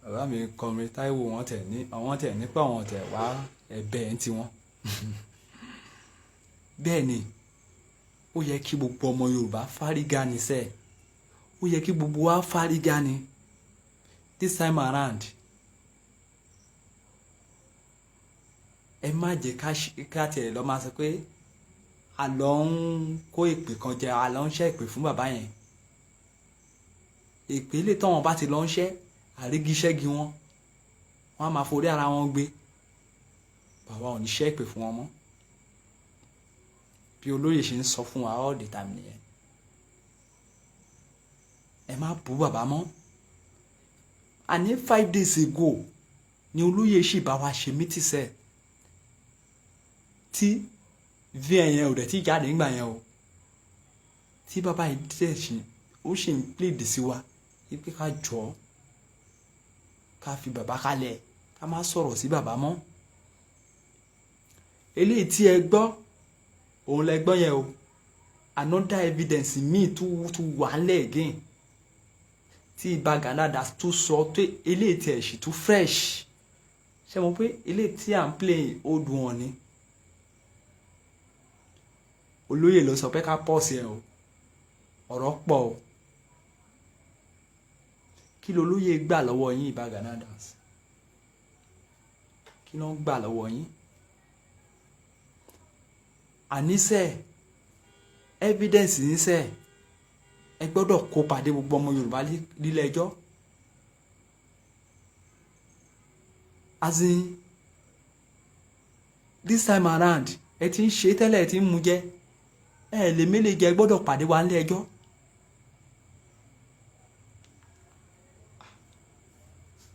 Bàbá mi kọrin Táíwò, wọ́n tẹ̀ ní àwọn tẹ̀ nípa àwọn tẹ̀ wá ẹ̀bẹ̀ ẹ̀ ń tiwọn. Bẹ́ẹ̀ ni ó yẹ kí gbogbo ọmọ Yorùbá fárígá ni sẹ́ẹ̀. Ó yẹ kí gbogbo wa fárígá ni this time around. Ẹ má jẹ́ ká tiẹ̀ lọ máa sọ pé a lọ ń kó èpè kan jẹ, a lọ ń ṣẹ́ èpè fún bàbá yẹn. Èpè lè tọ́ wọn bá ti lọ ń ṣẹ́ àrígiṣẹ́gi wọn, wọn á máa forí ara wọn gbé. Bàbá ò ní ṣẹ́ èpè fún wọn mọ́. Bí olóyè ṣe ń sọ fún wa all the time nìyẹn. Ẹ má bú bàbá mọ́. Àní 5 days ago ni olóyè sì bá wa ṣe meeting sẹ́ẹ̀, tí VN yẹn ò dẹ̀ tí jáde nígbà yẹn o, tí bàbá yìí dẹ̀ ṣe ó ṣì ń plead sí wa wípé ká jọ ká fi bàbá kalẹ̀, ká má sọ̀rọ̀ sí bàbá mọ́. Eléyìí tí ẹ gbọ́, òun lẹ gbọ́ yẹn o. Another evidence míì tún wà lẹ̀ again tí Ìbà Gani Adams tún sọ tó eléyìí tí ẹ̀ sì tún fresh. Ṣé mo pé eléyìí tí à ń play old one ni. Olóyè ló sọ pé ká pọ̀ sí ẹ o. Ọ̀rọ̀ pọ̀ o. Kí lolóyè gbà lọ́wọ́ yín, Ìbà Gani Adams? Kí ló ń gbà lọ́wọ́ yín? Àníṣe evidence níṣẹ́, ẹ gbọ́dọ̀ kó pàdé gbogbo ọmọ Yorùbá nílé ẹjọ́. As in, this time around, ẹ ti ń ṣe tẹ́lẹ̀, ẹ ti ń mu jẹ, ẹ lè mélè jẹ, ẹ gbọ́dọ̀ pàdé wa nílé ẹjọ́.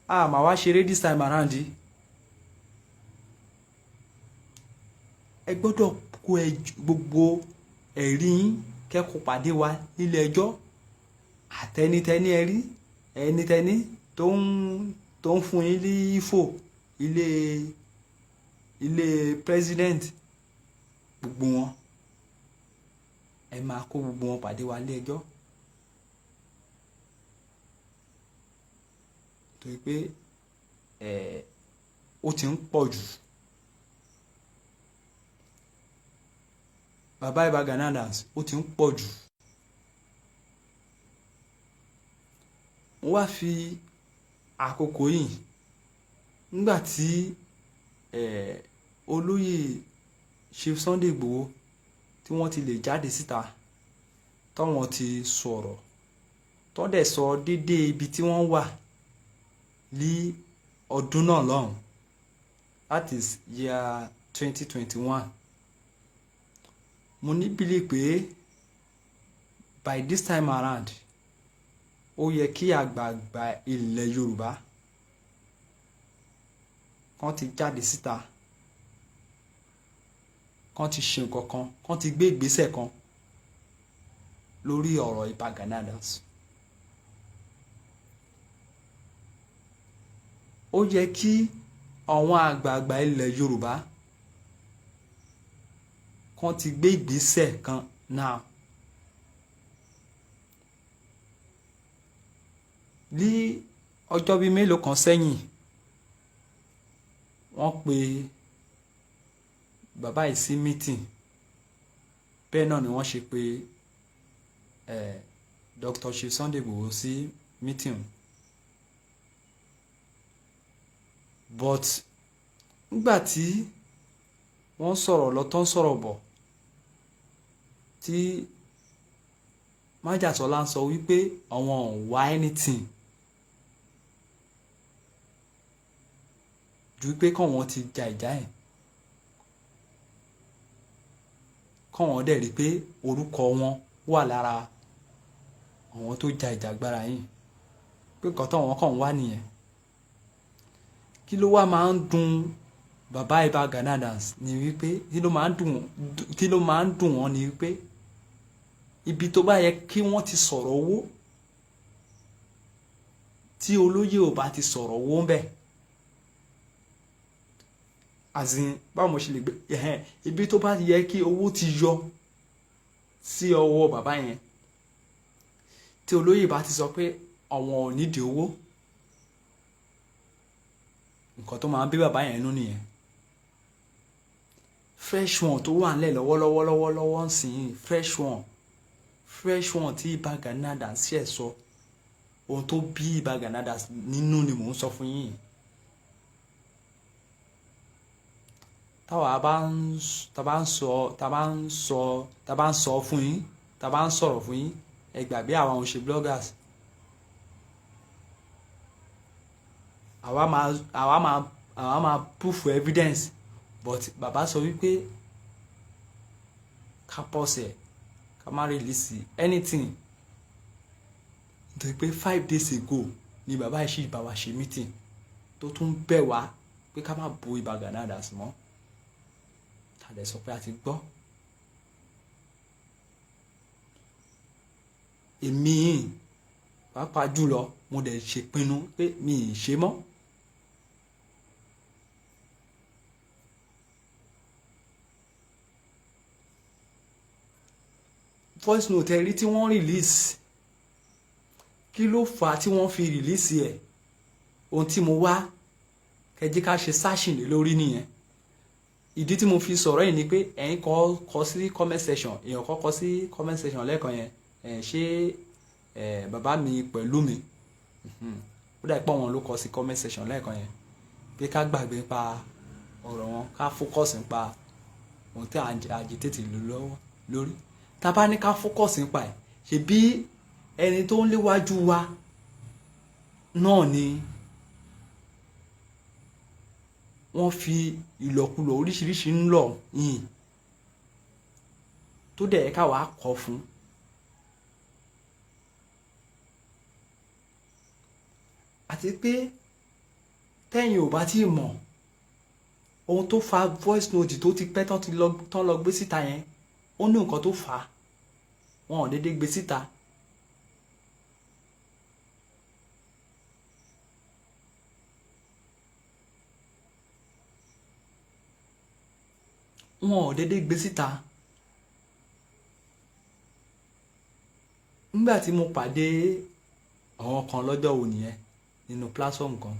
A máa wá ṣeré this time around yìí. Ẹ gbọ́dọ̀ kó gbogbo ẹ̀rí yín kẹ́kọ̀ọ́ pàdé wa nílé ẹjọ́. Àtẹnitẹni ẹ rí ẹnitẹni tó ń fún yín ní ifo ilé president, gbogbo wọn ẹ máa kó gbogbo wọn pàdé wa nílé ẹjọ́. Torí pé ó ti ń pọ̀ jù. Bàbá Ìbà Gani Adams, ó ti ń pọ̀ jù. Wọ́n wá fi àkókò yìí nígbà tí olóyè Chief Sunday Igboho tí wọ́n ti lè jáde síta, tọ́wọ́n ti sọ̀rọ̀, tọ́ dẹ̀ sọ dédé ibi tí wọ́n wà ní ọdún náà lọ́hùn, that is year 2021. Mo ní believe pé by this time around, ó yẹ kí àgbààgbà ilẹ̀ Yorùbá kan ti jáde síta. Kán ti ṣe nǹkan kan, kán ti gbé ìgbésẹ̀ kan lórí ọ̀rọ̀ Ìbà Gani Adams. Ó yẹ kí àwọn àgbààgbà ilẹ̀ Yorùbá kán ti gbé ìgbésẹ̀ kan náà. Ní ọjọ́ bíi mélòó kan sẹ́yìn, wọ́n pe bàbá yìí sí meeting. Bẹ́ẹ̀ náà ni wọ́n ṣe pé Dr. Chief Sunday Igboho sí meeting, but nígbà tí wọ́n sọ̀rọ̀ lọ tó ń sọ̀rọ̀ bọ̀, tí Májàsọ́lá ń sọ wípé àwọn ò wá anything ju pé káwọn ti ja ìjà ẹ̀, káwọn dẹ̀ rí i pé orúkọ wọn wà lára àwọn tó ja ìjàgbara yìí, pé nǹkan táwọn kàn ń wá nìyẹn. Kí ló wá máa ń dùn bàbá Ìbà Gani Adams ni wípé kí ló máa ń dùn wọ́n ni wípé ibi tó bá yẹ kí wọ́n ti sọ̀rọ̀ owó, tí olóyè ò bá ti sọ̀rọ̀ owó ń bẹ̀, as in, báwo mo ṣe lè gbé ẹ̀hẹ́n, ibi tó bá yẹ kí owó ti yọ sí ọwọ́ bàbá yẹn, tí olóyè bá ti sọ pé àwọn ò nídìí owó, nǹkan tó máa ń bí bàbá yẹn nú nìyẹn. Fresh one tó wà nílẹ̀ lọ́wọ́lọ́wọ́ lọ́wọ́lọ́wọ́ ń sìn, fresh one, fresh one tí Ìbà Gani Adams ṣẹ̀ sọ, ohun tó bí Ìbà Gani Adams nínú ni mò ń sọ fún yín. Táwa bá ń tá bá ń sọ tá bá ń sọ tá bá ń sọ fún yín, tá bá ń sọ̀rọ̀ fún yín, ẹ gbàgbé àwọn òun ṣe bloggers. Àwa máa proof evidence, but bàbá sọ wípé ká pause ẹ̀, ká má release anything, nítorí pé 5 days ago ni bàbá yìí sì bá wa ṣe meeting, tó tún bẹ̀ wá pé ká má bo Ìbà Gani Adams mọ́. Tá a lè sọ pé a ti gbọ́. Èmi pàápàá jùlọ, mo dẹ̀ ṣèpinnu pé mi ì ṣe mọ́. Voice note ẹ rí tí wọ́n release, kí ló fà á tí wọ́n fi release ẹ̀? Ohun tí mo wá kẹjí ká ṣe searching lé lórí nìyẹn. Ìdí tí mo fi sọ̀rọ̀ yìí ni pé ẹ̀yin kọ kọ sí comment section, èèyàn kọ kọ sí comment section lẹ́ẹ̀kan yẹn ẹ̀, ṣé ẹ̀ bàbá mi pẹ̀lú mi, ó dà pọ̀, wọn ló kọ sí comment section lẹ́ẹ̀kan yẹn pé ká gbàgbé pa ọ̀rọ̀ wọn, ká focus nípa ohun tí à ń agitate lọ́wọ́ lórí. Tá a bá ní ká focus nípa ẹ̀, ṣebí ẹni tó ń léwájú wa náà ni wọ́n fi ìlọ̀kulọ̀ oríṣiríṣi ń lọ yìí tó dẹ̀ ká wàá kọ́ fún. Àti pé tẹ́yìn ò bá tí ì mọ̀ ohun tó fa voice note tó ti pẹ́ tán lọ gbé síta yẹn, ó ní nǹkan tó fà á. Wọn ò déédéé gbé síta. Wọn ò déédéé gbé síta. Nígbà tí mo pàdé àwọn kan lọ́jọ́ wo nìyẹn nínú platform kan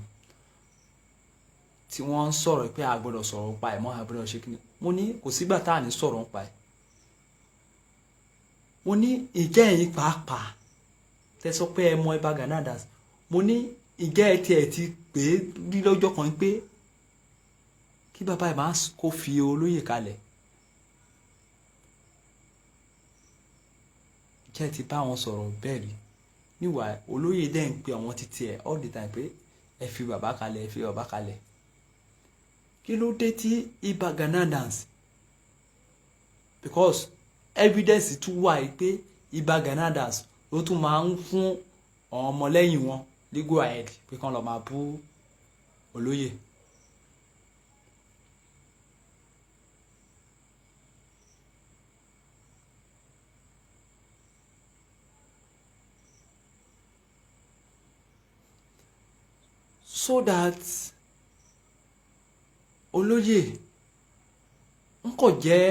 tí wọ́n ń sọ̀rọ̀ pé a gbọ́dọ̀ sọ̀rọ̀ nípa ẹ̀ mọ́, a gbọ́dọ̀ ṣe kíni, mo ní kò sígbà tá à ní sọ̀rọ̀ nípa ẹ̀. Mo ní ìjẹ́ ẹ̀yin pàápàá tẹ sọ pé ẹ mọ Ìbà Gani Adams, mo ní ìjẹ́ ẹ tiẹ̀ ti pè é rí lọ́jọ́ kan pé kí bàbá ẹ̀ máa kó fi olóyè kalẹ̀? Jẹ́ ti bá wọn sọ̀rọ̀ bẹ́ẹ̀ rí? Níwà olóyè dẹ̀ ń pe àwọn títí ẹ̀ all the time pé ẹ fi bàbá kalẹ̀, ẹ fi bàbá kalẹ̀. Kí ló dé tí Ìbà Gani Adams, because evidence tún wà yìí pé Ìbà Gani Adams ló tún máa ń fún àwọn ọmọlẹ́yìn wọn ní go ahead pé kán lọ máa bú olóyè. So that olóyè ń kò jẹ́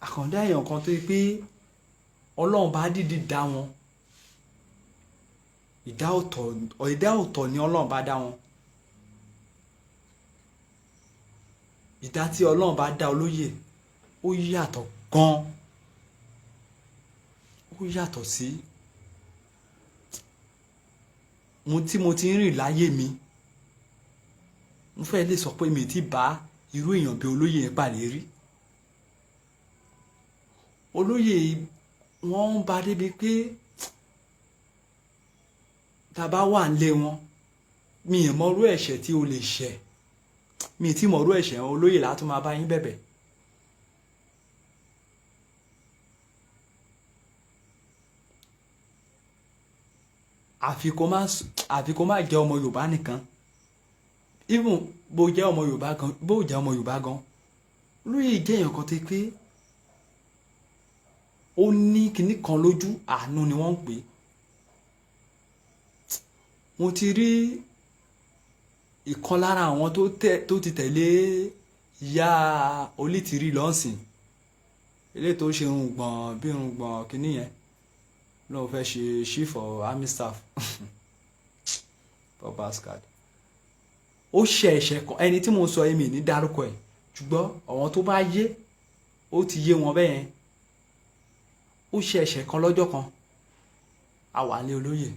àkàndá èèyàn kan tó yẹ pé Ọlọ́run bá dìdí dá wọn, ìdá ọ̀tọ̀, ìdá ọ̀tọ̀ ni Ọlọ́run bá dá wọn. Ìdá tí Ọlọ́run bá dá olóyè, ó yàtọ̀ gan, ó yàtọ̀ sí mo tí mo ti ń rìn láyé mi. Mo fẹ́ lè sọ pé mi ti bá irú èèyàn bí olóyè yẹn pàdé rí. Olóyè, wọ́n ń ba débi pé tá a bá wà nílé wọn, mi ì mọrú ẹ̀ṣẹ̀ tí o lè ṣẹ̀, mi ì tí mọrú ẹ̀ṣẹ̀. Olóyè látún máa bá yín bẹ̀bẹ̀. Àfi kó má jẹ́ ọmọ Yorùbá nìkan. Even bó jẹ́ ọmọ Yorùbá gan, bó jẹ́ ọmọ Yorùbá gan, olóyè jẹ́ èèyàn kan tó pé ó ní kinní kan lójú, àánú ni wọ́n ń pè é. Mo ti rí ìkan lára àwọn tó ti tẹ̀lé ìyá Onítìrí lọ́sìn, eléyìí tó ṣe irùngbọ̀n bí irùngbọ̀n kinní yẹn, lóun fẹ́ ṣe chief of army staff. Poor bastard. Ó ṣe ẹ̀ṣẹ̀ kan. Ẹni tí mo sọ, èmi ní dárúkọ ẹ̀, ṣùgbọ́n àwọn tó bá yé, ó ti yé wọn bẹ́ẹ̀ yẹn. Ó ṣe ẹ̀ṣẹ̀ kan lọ́jọ́ kan, a wà ní olóyè.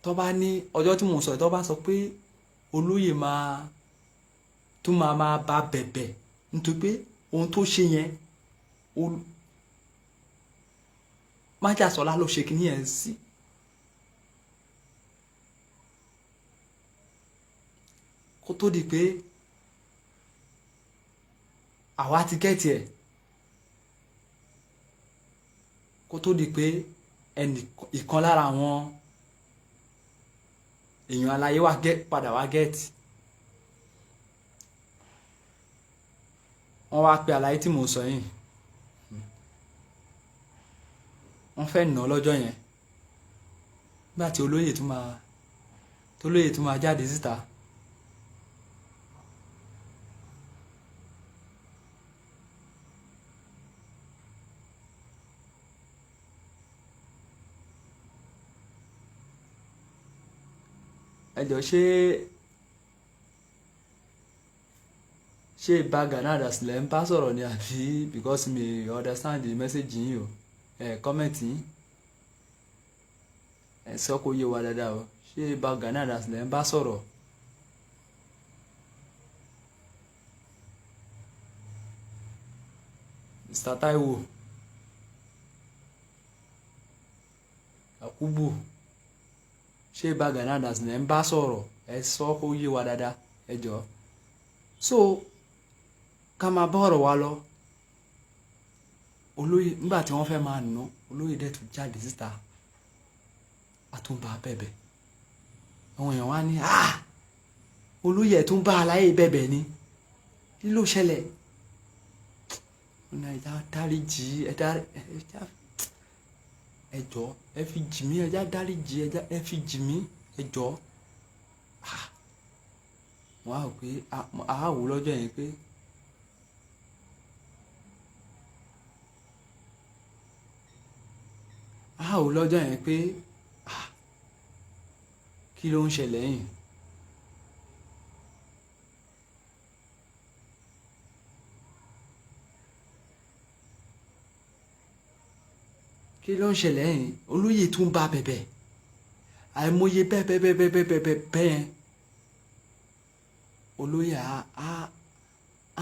Tó bá ní ọjọ́ tí mo sọ, tó bá sọ pé olóyè máa tún máa bá bẹ̀bẹ̀ nítorí pé ohun tó ṣe yẹn, májàsọ́lá ló ṣe kíní yẹn sí. Kó tó di pé àwa ti gẹ́tì ẹ̀, kó tó di pé ẹnì ìkan lára àwọn èèyàn aláyé wa padà wá gẹ́ẹ̀tì, wọ́n wá pe àlàyé tí mò ń sọ yìí, wọ́n fẹ́ nà lọ́jọ́ yẹn. Nígbà tí olóyè tún máa jáde síta, ẹ jọ, ṣé Ìbà Gani Adams lẹ́ ń bá sọ̀rọ̀ ni àbí? Because mi understand the message yín o. Ẹ comment yín, ẹ sọ kó yé wa dáadáa o. Ṣé Ìbà Gani Adams lẹ́ ń bá sọ̀rọ̀? Mr. Taiwo Yakubu, ṣé Ìbà Gani Adams lẹ́ ń bá sọ̀rọ̀? Ẹ sọ kó yé wa dáadáa, ẹ jọ̀ọ́. So ká máa bá ọ̀rọ̀ wa lọ. Olóyè, nígbà tí wọ́n fẹ́ máa nà, olóyè dẹ̀ tún jáde síta, àtúnbà bẹ̀bẹ̀. Àwọn èèyàn wá ní, "Ah, olóyè tún bá aláyè bẹ̀bẹ̀ ni, kí ló ṣẹlẹ̀?" Ọ̀nà ẹ̀já dáríjì, ẹ̀dá ẹ̀já, ẹ jọ̀ọ́, ẹ fi jì mí, ẹ̀já dáríjì, ẹ̀já ẹ fi jì mí, ẹ jọ̀ọ́. Ah, wọ́n á rò pé a wò lọ́jọ́ yẹn pé a wò lọ́jọ́ yẹn pé, ah, kí ló ń ṣẹlẹ̀ yìí? Kí ló ń ṣẹlẹ̀ yìí? Olóyè tún bá bẹ̀bẹ̀, àìmọye bẹ́ẹ̀ bẹ́ẹ̀ bẹ́ẹ̀ bẹ́ẹ̀ bẹ́ẹ̀ bẹ́ẹ̀ yẹn. Olóyè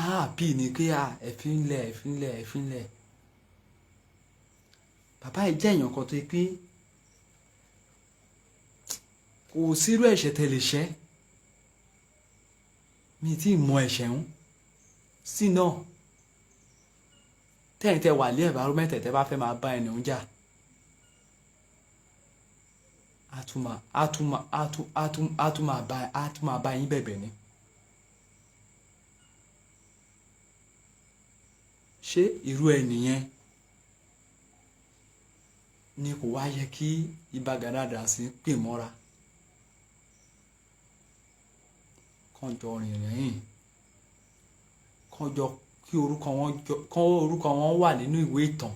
á bí ní kí a ẹ̀fín lẹ̀, ẹ̀fín lẹ̀, ẹ̀fín lẹ̀. Bàbá yìí jẹ́ èèyàn kan tó yẹ pé kò sírú ẹ̀ṣẹ̀ tẹ́ lè ṣẹ̀, mi tí ì mọ ẹ̀ṣẹ̀ ń sí náà. Tẹ́yìn tẹ́ wà ní environment, tẹ́ bá fẹ́ máa bá ẹni ń jà, á tún máa bá yín bẹ̀bẹ̀ ni. Ṣé irú ẹ nìyẹn? Ni kò wá yẹ kí Ìbà Gani Adams pè mọ́ra kàn jọ rìnrìn yìí, kàn jọ kí orúkọ wọn jọ, kán orúkọ wọn wà nínú ìwé ìtàn.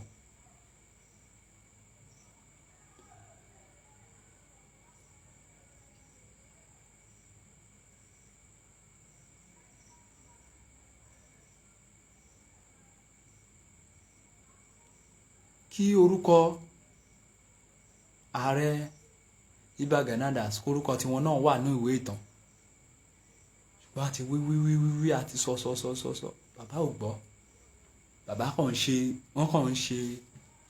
Kí orúkọ ààrẹ Ìbà Gani Adams, orúkọ tiwọn náà wà ní ìwé ìtàn. Ṣùgbọ́n àti wí wí wí wí wí, àti sọ sọ sọ sọ sọ, bàbá ò gbọ́. Bàbá kàn ń ṣe, wọ́n kàn ń ṣe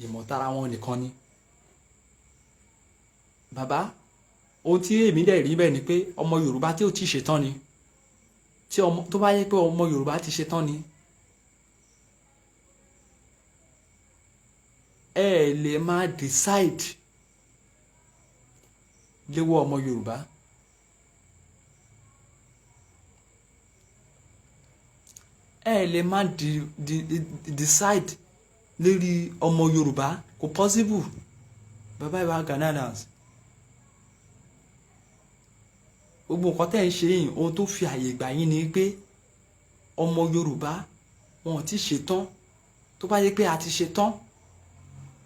ìmọ̀tara wọn nìkan ni. Bàbá, ohun tí èmi dẹ̀ rí bẹ́ẹ̀ ni pé ọmọ Yorùbá tí ò tí ì ṣetán ni. Tí ọmọ tó bá yẹ pé ọmọ Yorùbá ti ṣetán ni, ẹ lè máa decide léwọ́ ọmọ Yorùbá. Ẹ lè má di di decide lérí ọmọ Yorùbá, kò possible. Bàbá Ìbà Gani Adams, gbogbo nǹkan tẹ́ ń ṣe yìí, ohun tó fi àyè gbà yín ni pé ọmọ Yorùbá wọn ò tí ṣetán. Tó bá yẹ pé a ti ṣetán,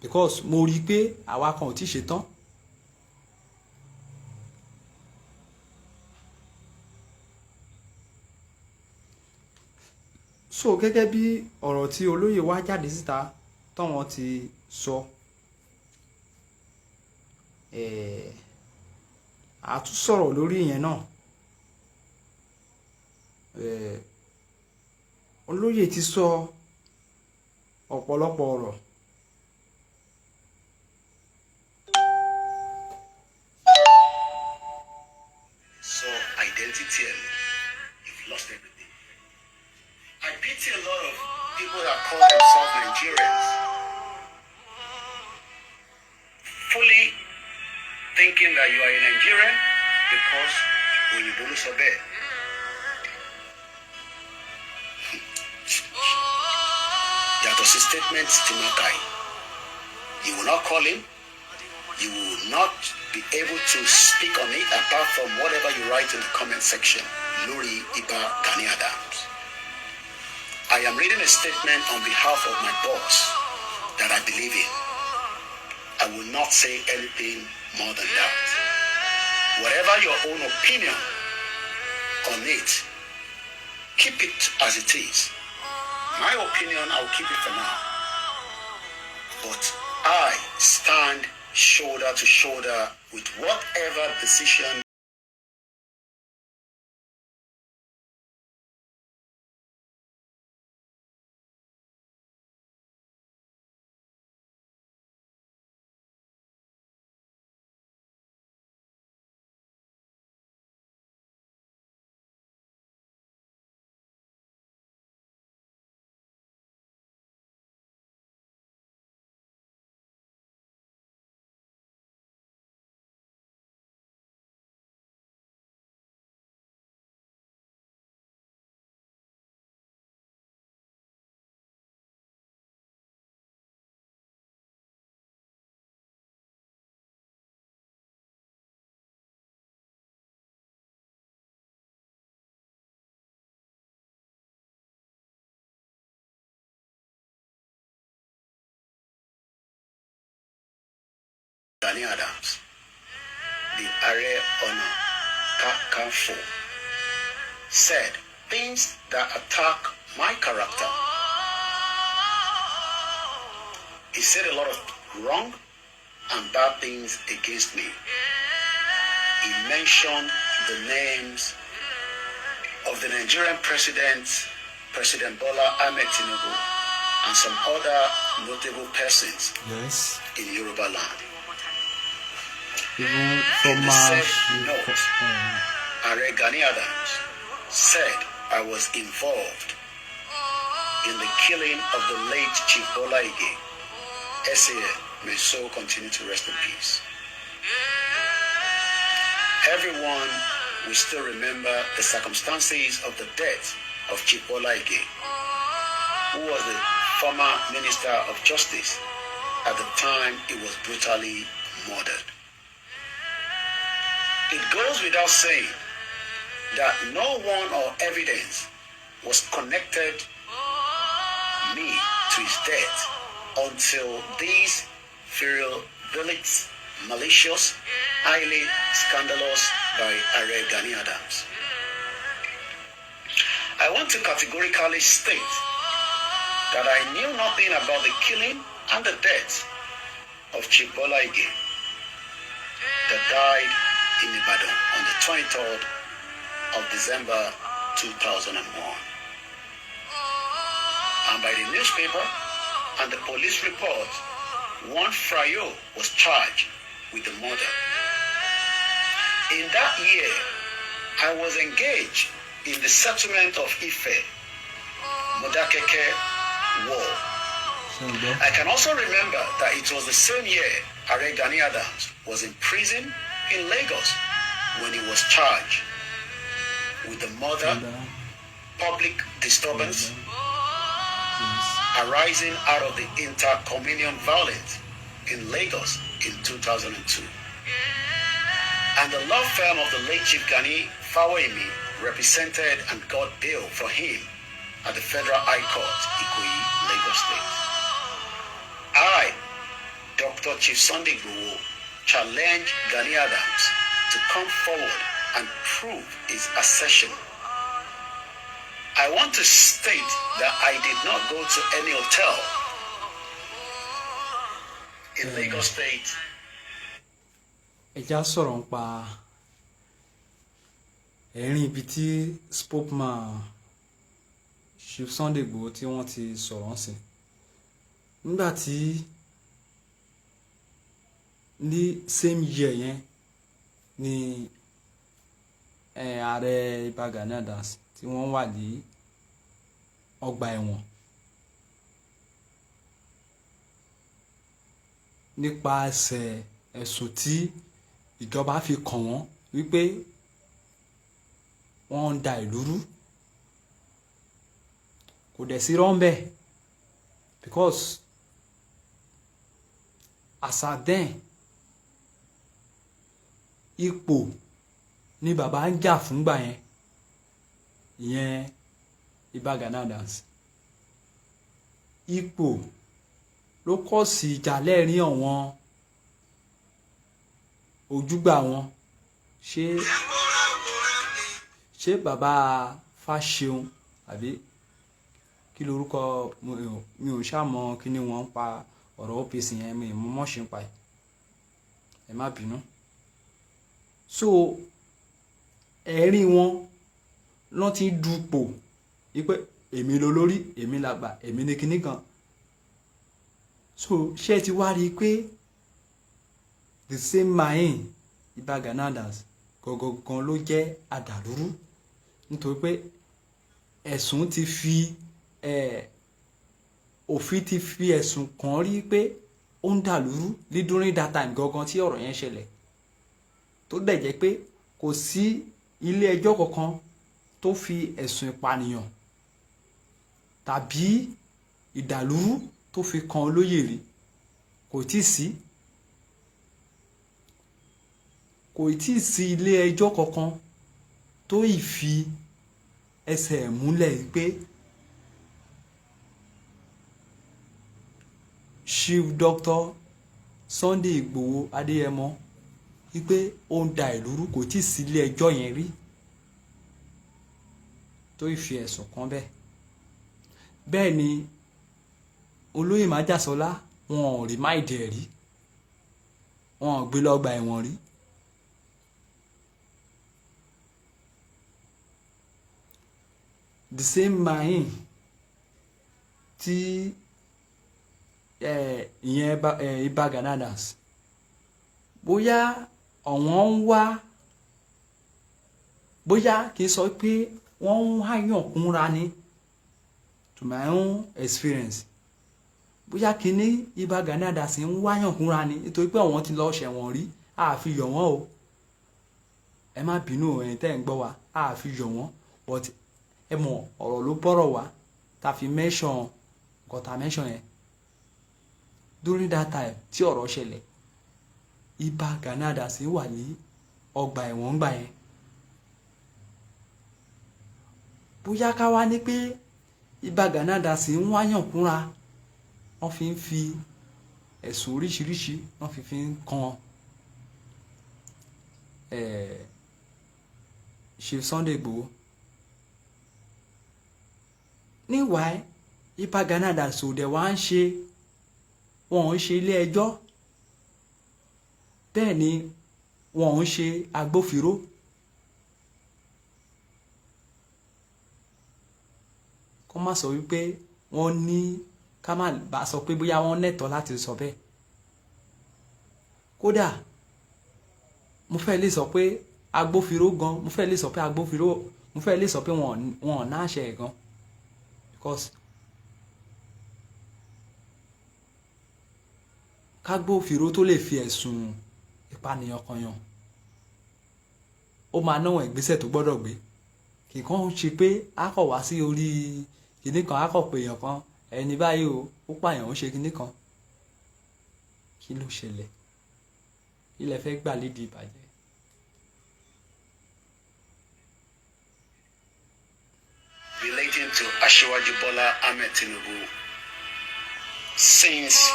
because mo rí i pé àwa kan ò tí ṣetán. So gẹ́gẹ́ bí ọ̀rọ̀ tí olóyè wá jáde síta táwọn ti sọ, àtúnṣọ̀rọ̀ lórí ìyẹn náà, olóyè ti sọ ọ̀pọ̀lọpọ̀ ọ̀rọ̀. Sọ identity ẹ̀ nù, you've lost everything. I pity a lot of people that call themselves Nigerians, fully thinking that you are a Nigerian because òyìnbó ló sọ bẹ́ẹ̀. Yàtọ̀ sí statement tí máa kà yìí, you will not call him, you will not be able to speak on it apart from whatever you write in the comment section lórí Ìbà Gani Adams. I am reading a statement on behalf of my boss that I believe in. I will not say anything more than that. Whatever your own opinion on it, keep it as it is. My opinion, I'll keep it for now. But I stand shoulder to shoulder with whatever decision Gani Adams, the Ààrẹ Ọ̀nà Kakanfò, said things that attack my character. He said a lot of wrong and bad things against me. He mentioned the names of the Nigerian president, President Bola Ahmed Tinubu, and some other notable persons in Yoruba land. Even In the former said chief note, Ààrẹ Gani Adams said I was involved in the killing of the late Chief Bola Ige, SAN, may so continue to rest in peace. Everyone will still remember the circumstances of the death of Chief Bola Ige, who was the former Minister of Justice at the time he was brutally murdered. It goes without saying that no one or evidence was connected me to his death until these frivolous, malicious, highly scandalous by Ààrẹ Gani Adams. I want to categorically state that I knew nothing about the killing and the death of Chief Bola Ige that died in Ibadan on the 23rd of December 2001. And by the newspaper and the police report, one Fryo was charged with the murder. In that year, I was engaged in the settlement of Ife, Modakeke War. Ṣé o gbọ́? I can also remember that it was the same year Ààrẹ Gani Adams was in prison in Lagos when he was charged with the murder, public disturbance arising out of the intercommunal violence in Lagos in 2002. And the law firm of the late Chief Gani Fawehinmi represented and got bail for him at the Federal High Court, Ikoyi, Lagos State. I, Dr. Chief Sunday Igboho, challenge Gani Adams to come forward and prove his assertion. I want to state that I did not go to any hotel in Lagos State. Ẹ já sọ̀rọ̀ nípa ẹ̀rín ibi tí spokesman Chief Sunday Igboho tí wọ́n ti sọ̀rọ̀ sí nígbà tí ní same year yẹn ni ààrẹ Ìbà Gani Adams tí wọ́n wà ní ọgbà ẹ̀wọ̀n nípasẹ̀ ẹ̀sùn tí ìjọba fi kàn wọ́n wípé wọ́n ń da ìlú rú. Kò dẹ̀ sí rọ́ńbẹ́, because as at then, ipò ni bàbá ń jà fúngbà yẹn, ìyẹn Ìbà Gani Adams. Ipò ló kọ́ sí ìjà lẹ́rìn àwọn ojúgbà wọn. Ṣé bàbá Fáṣeun àbí kí lorúkọ? Mi ò ṣàmọ kí ni wọ́n ń pa ọ̀rọ̀ OPC yẹn, mi ò mọ̀ ṣe ń pa ẹ̀, ẹ má bínú. So ẹ̀rín wọn lọ́n ti dupò wípé èmi lolórí, èmi làgbà, èmi ní kinní kan. So ṣé ẹ ti wá rí i pé the same man, Ìbà Gani Adams gangan ló jẹ́ adàlúrú, nítorí pé ẹ̀sùn ti fi ẹ̀ òfin ti fi ẹ̀sùn kàn rí pé ó ń dàlúrú ní during that time gangan tí ọ̀rọ̀ yẹn ṣẹlẹ̀, tó dẹ̀ jẹ́ pé kò sí ilé ẹjọ́ kankan tó fi ẹ̀sùn ìpànìyàn tàbí ìdàlúrú tó fi kan olóyè rí. Kò tíì sí, kò tíì sí ilé ẹjọ́ kankan tó ì fi ẹsẹ̀ múlẹ̀ pé Chief Doctor Sunday Igboho Adéyẹmọ wípé ó ń da ìlú rú. Kò tíì sí ilé ẹjọ́ yẹn rí tó ì fi ẹ̀sùn kan bẹ́ẹ̀. Bẹ́ẹ̀ ni olóyè Májàsọ́lá, wọn ò rí máìdì ẹ̀ rí, wọn ò gbé lọ́gbà ẹ̀wọ̀n rí. The same man tí ìyẹn Ìbà Gani Adams, bóyá ọ̀wọ́n ń wá, bóyá kì í sọ pé wọ́n ń wáyàn kúnra ni, to my own experience, bóyá kínní Ìbà Gani Adams ń wáyàn kúnra ni, nítorí pé àwọn ti lọ ṣẹ̀wọ̀n rí. Àfi yọ̀ wọ́n o, ẹ má bínú ẹ̀yin tẹ́ ń gbọ́ wa, àfi yọ̀ wọ́n, but ẹ mọ̀ ọ̀rọ̀ ló bọ́rọ̀ wá tá a fi mention nǹkan tá a mention yẹn. During that time tí ọ̀rọ̀ ṣẹlẹ̀, Ìbà Gani Adams wà ní ọgbà ẹ̀wọ̀n ńgbà yẹn. Bóyá ká wá ní pé Ìbà Gani Adams ń wáyàn kúnra, wọ́n fi ń fi ẹ̀sùn oríṣiríṣi, wọ́n fi ń kan Chief Sunday Igboho. Meanwhile, Ìbà Gani Adams ò dẹ̀ wá ń ṣe, wọn ò ń ṣe ilé ẹjọ́, bẹ́ẹ̀ ni wọn ò ń ṣe agbófinró. Kó má sọ wípé wọ́n ní, ká má bá sọ pé bóyá wọ́n nẹ̀tọ́ láti sọ bẹ́ẹ̀. Kódà mo fẹ́ lè sọ pé agbófinró gan, mo fẹ́ lè sọ pé agbófinró, mo fẹ́ lè sọ pé wọn ò náṣẹ ẹ̀ gan, because kágbófinró tó lè fi ẹ̀sùn ìpànìyàn kan yàn, ó máa náwọn ìgbésẹ̀ tó gbọ́dọ̀ gbé. Kì í kàn ṣe pé a kọ̀ wá sí orí kinní kan, a kọ̀ pé èèyàn kan, ẹni báyìí o, ó pààyàn, ó ṣe kinní kan. Kí ló ṣẹlẹ̀? Kí lẹ fẹ́ gbà lédi ìbàjẹ́? Relating to Asiwaju Bola Ahmed Tinubu since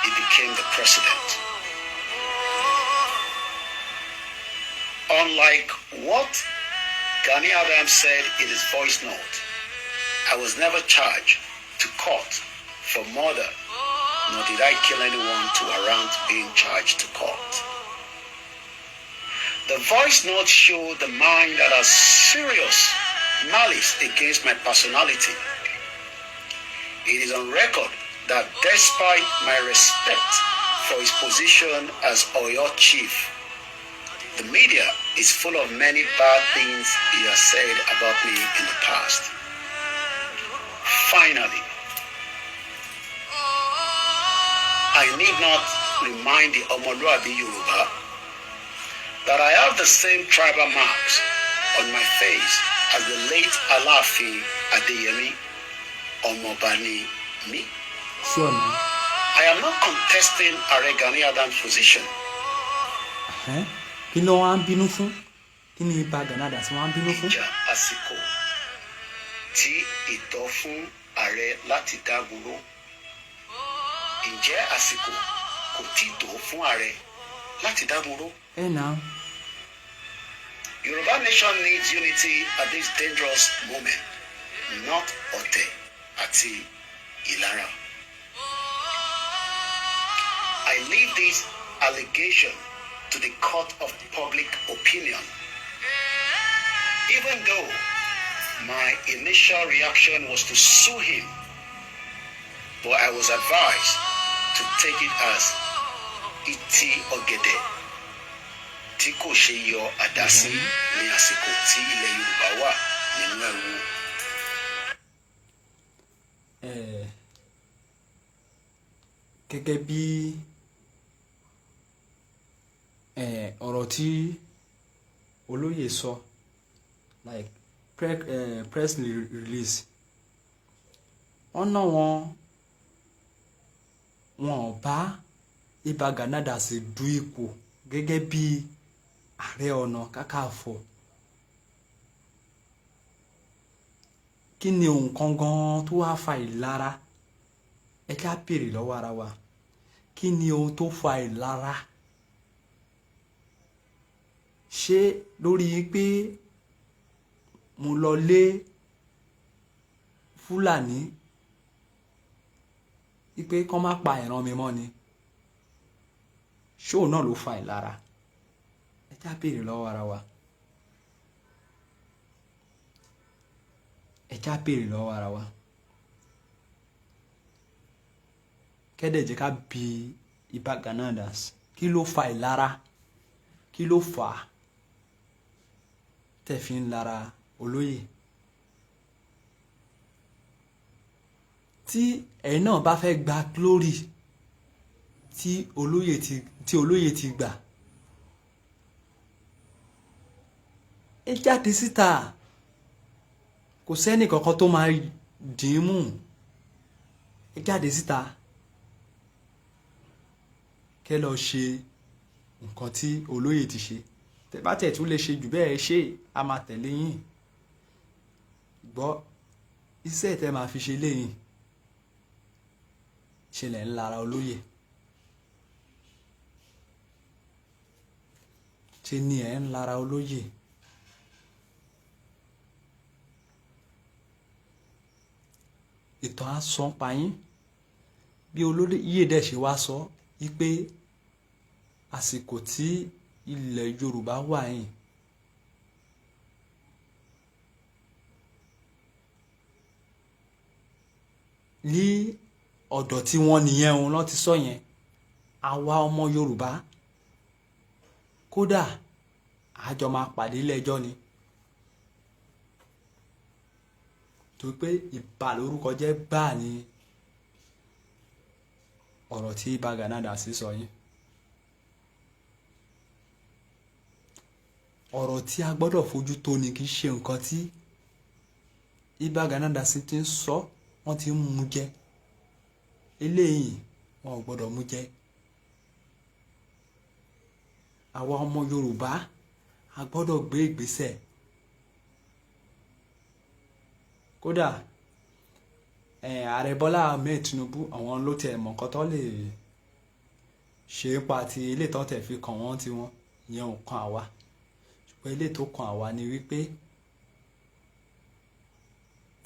he became the president. Unlike what Gani Adams said in his voice note, I was never charged to court for murder, nor did I kill anyone to warrant being charged to court. The voice note showed the mind that has serious malice against my personality. It is on record that despite my respect for his position as Oyo chief, the media is full of many bad things he has said about me in the past. Finally, I need not remind the Omoluabi Yoruba that I have the same tribal marks on my face as the late Alaafin Adeyemi Omobani mi. Sure, man. I am not contesting Ààrẹ Gani Adams' position. Kí ló wá ń bínú fún? Kí ni Ìbà Gani Adams wá ń bínú fún? Ìjà àsìkò tí ìtọ́ fún ààrẹ láti dágunró. Ǹjẹ́ àsìkò kò tí tó fún ààrẹ láti dágunró? Ẹ nà. Yoruba nation needs unity at this dangerous moment, not ọ̀tẹ̀ àti ìlara. I leave this allegation to the court of public opinion. Even though my initial reaction was to sue him, but I was advised to take it as ìtì ọ̀gẹ̀dẹ̀ tí kò ṣe yọ àdá sí ní àsìkò tí ilẹ̀ Yorùbá wà nínú ewu. Gẹ́gẹ́ bí ọ̀rọ̀ tí olóyè sọ, like press release, wọ́n ná wọn ò bá Ìbà Gani Adams du ipò gẹ́gẹ́ bí Ààrẹ Ọ̀nà Kakanfò. Kí ni nǹkan gan-an tó wá fa ìlara? Ẹ ká béèrè lọ́wọ́ ara wa, kí ni ohun tó fa ìlara? Ṣé lórí pé mo lọ lé Fúlàní wípé kán má pa ìran mi mọ́ ni? Ṣóò náà ló fa ìlara? Ẹ já béèrè lọ́wọ́ ara wa, ẹ já béèrè lọ́wọ́ ara wa. Kẹ́dẹ̀ jẹ́ ká bi Ìbà Gani Adams, kí ló fa ìlara? Kí ló fà á tẹ́ fi ń lara olóyè? Tí ẹ̀yin náà bá fẹ́ gba glory tí olóyè ti gbà, ẹ jáde síta. Kò sẹ́ni kankan tó máa dì í mú. Ẹ jáde síta, Kẹ́ lọ ṣe nǹkan tí olóyè ti ṣe. Tẹ́ bá tẹ̀ tún lè ṣe jù bẹ́ẹ̀ ṣe, a máa tẹ̀lé yín. Gbọ́ iṣẹ́ tẹ́ máa fi ṣe léyìn, ṣẹlẹ̀ ń lara olóyè, ṣe ni ẹ̀ ń lara olóyè. Ìtàn á sọ ń pa yín bí olóyè dẹ̀ ṣe wá sọ wípé àsìkò tí ilẹ̀ Yorùbá wà yìí, ní ọ̀dọ̀ tí wọ́n nìyẹn, òun lọ́ ti sọ yẹn. Àwa ọmọ Yorùbá, kódà àjọ máa pàdé lẹ́jọ́ ni, torí pé ìbà lórúkọ jẹ́ gbáà ni ọ̀rọ̀ tí Ìbà Gani Adams sọ yìí. Ọ̀rọ̀ tí a gbọ́dọ̀ fojú tó ni, kì í ṣe nǹkan tí Ìbà Gani Adams ti ń sọ. Wọ́n ti ń mú jẹ eléyìí, wọn ò gbọ́dọ̀ mú jẹ. Àwa ọmọ Yorùbá, a gbọ́dọ̀ gbé ìgbésẹ̀. Kódà ààrẹ Bọ́lá Ahmed Tinubu, àwọn ló tẹ̀ mọ̀ nǹkan tó lè ṣe é pa ti ilé tó tẹ̀ fi kàn wọ́n tiwọn, ìyẹn ò kan àwa. Ṣùgbọ́n ilé tó kan àwa ni wípé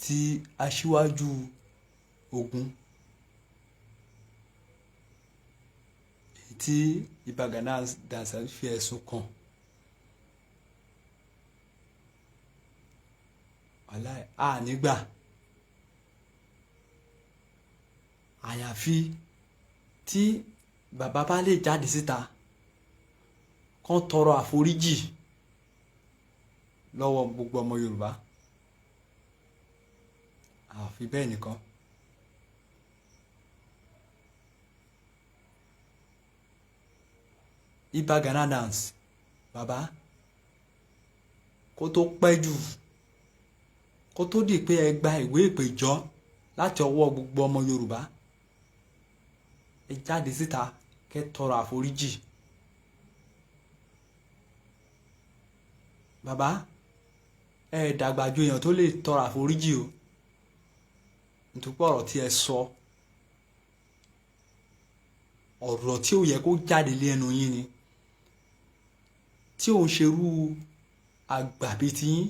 tí aṣíwájú ogun tí Ìbà Gani Adams fi ẹ̀sùn kàn, wàláì a nígbà, àyàfi tí bàbá bá lè jáde síta kán tọrọ àforíjì lọ́wọ́ gbogbo ọmọ Yorùbá, àfi bẹ́ẹ̀ nìkan. Ìbà Gani Adams, bàbá, kó tó pẹ́ jù, kó tó di pé ẹ gba ìwé ìpèjọ́ láti ọwọ́ gbogbo ọmọ Yorùbá, ẹ jáde síta kẹ́ tọrọ àforíjì. Bàbá, ẹ dàgbà ju èèyàn tó lè tọrọ àforíjì o, nítorí pé ọ̀rọ̀ tí ẹ sọ, ọ̀rọ̀ tí ò yẹ kó jáde lé ẹnu yín ni, tí ò ń ṣerú àgbà bíi tiyín,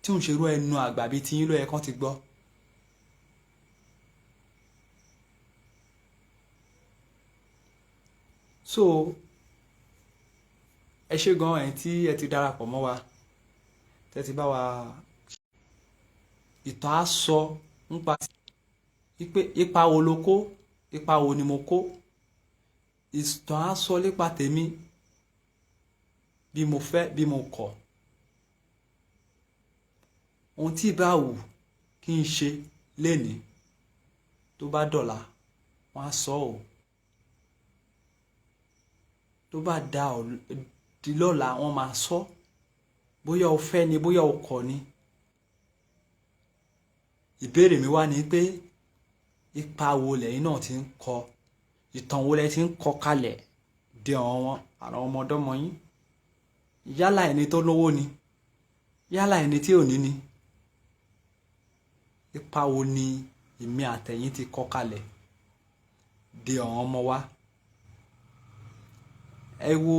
tí ò ń ṣerú ẹnu àgbà bíi tiyín ló yẹ kán ti gbọ́. So ẹ ṣé gan ẹ̀ tí ẹ ti darapọ̀ mọ́ wa, tẹ́ ti bá wa. Ìtàn á sọ nípa wípé ipa wo ló kó, ipa wo ni mo kó. Ìtàn á sọ nípa tèmi, bí mo fẹ́, bí mo kọ̀, ohun tí ìbá wù kí n ṣe lénìí, tó bá dọ̀la, wọ́n á sọ ọ́, tó bá da di lọ́la, wọ́n máa sọ, bóyá o fẹ́ ni, bóyá o kọ̀ ni. Ìbéèrè mi wá ní pé ipa wo lẹ́yìn náà ti ń kọ, ìtàn wo lẹ ti ń kọ kalẹ̀ de àwọn ọmọdọ́mọ yín, yálà ẹni tó lówó ni, yálà ẹni tí ò ní ni? Ipa wo ni èmi àtẹ̀yìn ti kọ kalẹ̀ de àwọn ọmọ wa? Ẹ wo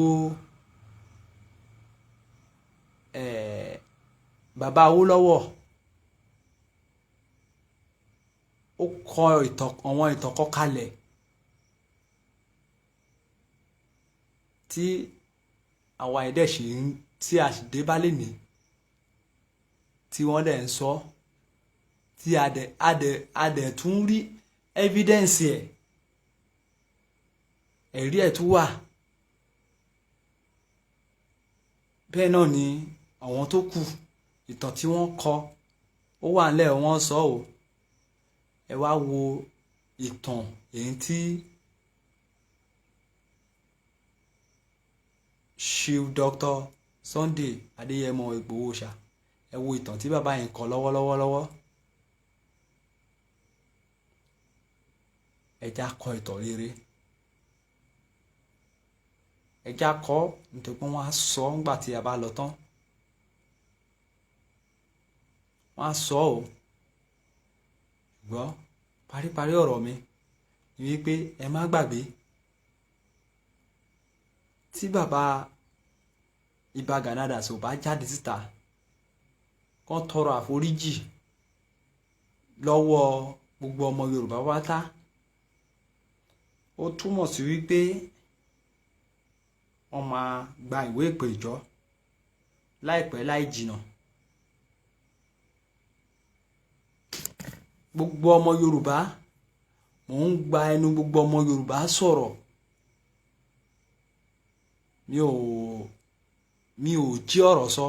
bàbá Awólọ́wọ̀, ó kọ ìtàn, àwọn ìtàn kọ kalẹ̀ tí àwa ẹ̀dẹ̀ ṣì ń tí a sì dé bá lè ní, tí wọ́n dẹ̀ ń sọ, tí a dẹ̀ tún rí evidence ẹ̀, ẹ̀rí ẹ̀ tún wà. Bẹ́ẹ̀ náà ni àwọn tó kù, ìtàn tí wọ́n kọ, ó wà nílẹ̀, wọ́n sọ ọ́. Ẹ wá wo ìtàn èyí tí Chief Dr. Sunday Adéyẹmọ Ìgbòho ṣá, ẹ wo ìtàn tí bàbá yẹn kọ lọ́wọ́lọ́wọ́ lọ́wọ́. Ẹ já kọ ìtàn rere. Ẹja kọ́, nítorí pé wọ́n á sọ ńgbà tí a bá lọ tán. Wọ́n á sọ ọ́. Ṣùgbọ́n paríparí ọ̀rọ̀ mi ni wípé ẹ má gbàgbé tí bàbá Ìbà Gani Adams ò bá jáde síta kán tọrọ àforíjì lọ́wọ́ gbogbo ọmọ Yorùbá pátá, ó túmọ̀ sí wípé wọ́n máa gba ìwé ìpèjọ́ láìpẹ́ láì jìnà. Gbogbo ọmọ Yorùbá, mò ń gba ẹnu gbogbo ọmọ Yorùbá sọ̀rọ̀. Mi ò jí ọ̀rọ̀ sọ.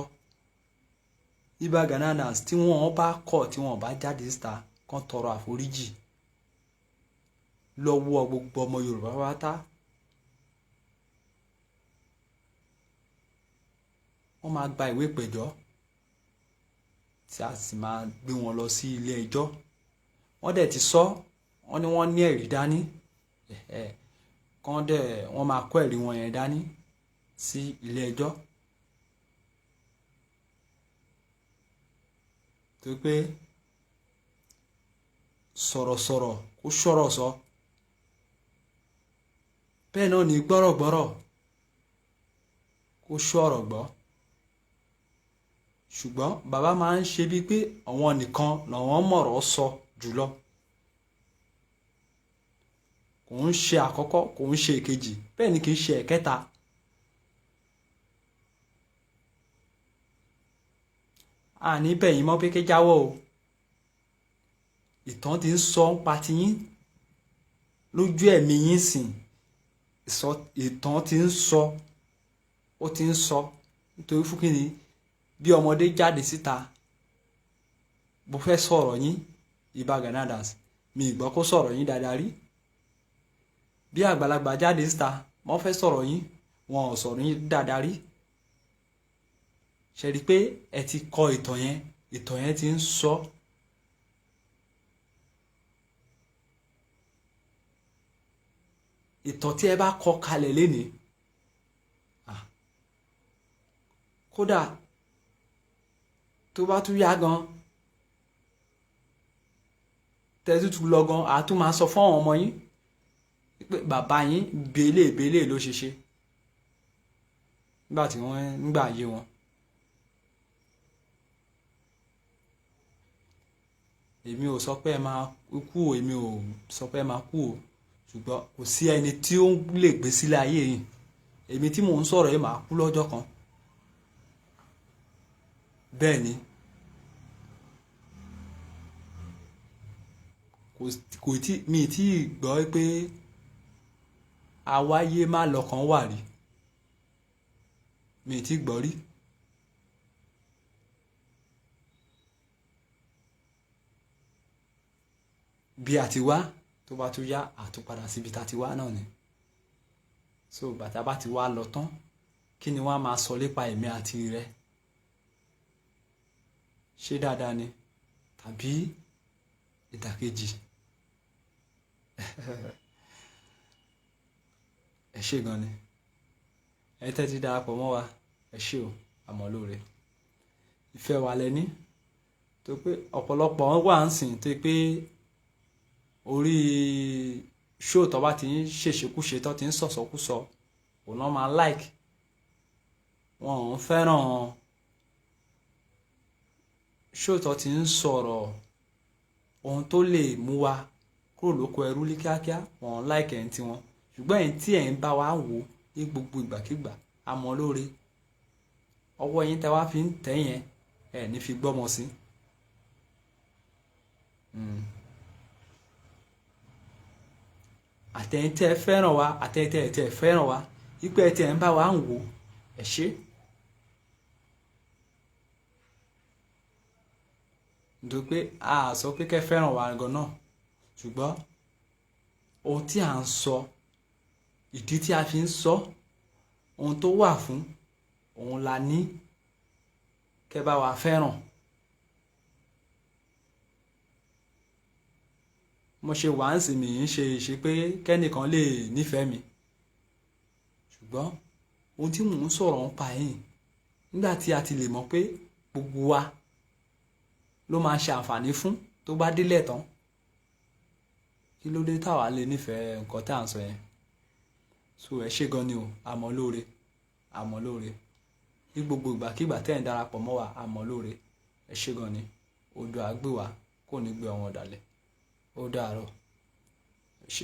Ìbà Gani Adams, tí wọ́n bá kọ̀, tí wọ́n bá jáde síta kán tọrọ àforíjì lọ́wọ́ gbogbo ọmọ Yorùbá pátá, wọ́n máa gba ìwé ìpẹ̀jọ́ tí a sì máa gbé wọn lọ sí ilé ẹjọ́. Wọ́n dẹ̀ ti sọ, wọ́n ní wọ́n ní ẹ̀rí dání. Kán dẹ̀ wọ́n máa kó ẹ̀rí wọn yẹn dání sí ilé ẹjọ́, tó pé sọ̀rọ̀sọ̀rọ̀ kó sọ̀rọ̀ sọ, bẹ́ẹ̀ náà ní gbọ́rọ̀gbọ́rọ̀ kó sọ̀rọ̀ gbọ́. Ṣùgbọ́n bàbá máa ń ṣe bíi pé àwọn nìkan làwọn mọ̀rọ̀ sọ jùlọ. Kò ń ṣe àkọ́kọ́, kò ń ṣe èkejì, bẹ́ẹ̀ ni kì í ṣe ẹ̀kẹta. Àní bẹ̀yìn mọ́ pé kéjáwọ́ o. Ìtàn ti ń sọ ń pa tiyín lójú ẹ̀mí yín sìn. Ìtàn ti ń sọ, ó ti ń sọ. Nítorí fún kí ni bí ọmọdé jáde síta, mo fẹ́ sọ̀rọ̀ yín, Ìbà Gani Adams, mi ì gbọ́ kó sọ̀rọ̀ yín dáadáa rí. Bí àgbàlagbà jáde síta, mo fẹ́ sọ̀rọ̀ yín, wọn ò sọ̀rọ̀ yín dáadáa rí. Ṣe rí i pé ẹ ti kọ ìtàn yẹn, ìtàn yẹn ti ń sọ. Ìtàn tí ẹ bá kọ kalẹ̀ lénìí, kódà tó bá tún yá gan, tẹ́tútù lọ gan, àá tún máa sọ fún àwọn ọmọ yín pé bàbá yín bèlè bèlè ló ṣe ṣe nígbà tí wọ́n nígbà ayé wọn. Èmi ò sọ pé ẹ máa kú o, èmi ò sọ pé ẹ máa kú o, ṣùgbọ́n kò sí ẹni tí ó lè gbé sílé ayé yìí. Èmi tí mò ń sọ̀rọ̀ yìí máa kú lọ́jọ́ kan. Bẹ́ẹ̀ ni, kò tí mi tí gbọ́ pé àwáyé má lọ́kàn wà rí, mi tí gbọ́ rí. Bí a ti wá, tó bá tún yá, àtúpadà síbi tá a ti wá náà ni. So bàtà bá ti wá lọ tán, kí ni wọ́n á máa sọ nípa èmi àti rẹ? Ṣé dáadáa ni tàbí ìdàkejì? Ẹ ṣé gan ni ẹ tẹ́tí darapọ̀ mọ́ wa. Ẹ ṣé o, àmọ́ lóore ìfẹ́ wa lẹ́ní tó pé ọ̀pọ̀lọpọ̀ wà ń sìn, tó pé orí ṣóò tó bá ti ń ṣèṣekúṣe, tó ti ń sọ̀sọ̀kúsọ, òun náà máa like. Wọn ò ń fẹ́ràn ṣóò tó ti ń sọ̀rọ̀ ohun tó lè mú wa kúrò lóko ẹrú ní kíákíá. Wọn ò like ẹ̀ ń tiwọn. Ṣùgbọ́n ẹ̀yin tí ẹ̀ ń bá wa wò ní gbogbo ìgbàkígbà, àmọ́ lóore ọwọ́ yín tẹ́ wá fi ń tẹ̀ yẹn, ẹ̀ ní fi gbọ́mọ sí. Àtẹ̀yin tẹ́ ẹ fẹ́ràn wa, àtẹ̀yin tẹ́ ẹ fẹ́ràn wa, ipò ẹ̀ tí ẹ̀ ń bá wa ń wò, ẹ̀ ṣé. Nítorí pé a sọ pé kẹ́ fẹ́ràn wa gan náà, ṣùgbọ́n ohun tí à ń sọ, ìdí tí a fi ń sọ, ohun tó wà fún òun la ní kẹ́ bá wa fẹ́ràn. Mo ṣe wà ń sìn, mi ń ṣe ìṣe pé kẹ́nìkan lè nífẹ̀ẹ́ mi, ṣùgbọ́n Ohun tí mò ń sọ̀rọ̀ ń pa yìí, nígbà tí a ti lè mọ̀ pé gbogbo wa ló máa ṣe àǹfààní fún tó bá délẹ̀ tán, kí ló dé táwa lè nífẹ̀ẹ́ nǹkan tá à ń sọ yẹn? So ẹ ṣé gan ni o, àmọ́ lóore, àmọ́ lóore. Ní gbogbo ìgbàkigbà tẹ́ ẹ̀ ń darapọ̀ mọ́ wa, àmọ́ lóore. Ẹ ṣé gan ni. Odò àgbè wa kò ní gbé ọ̀wọ́n ọ̀dàlẹ̀. Ó dàárọ̀.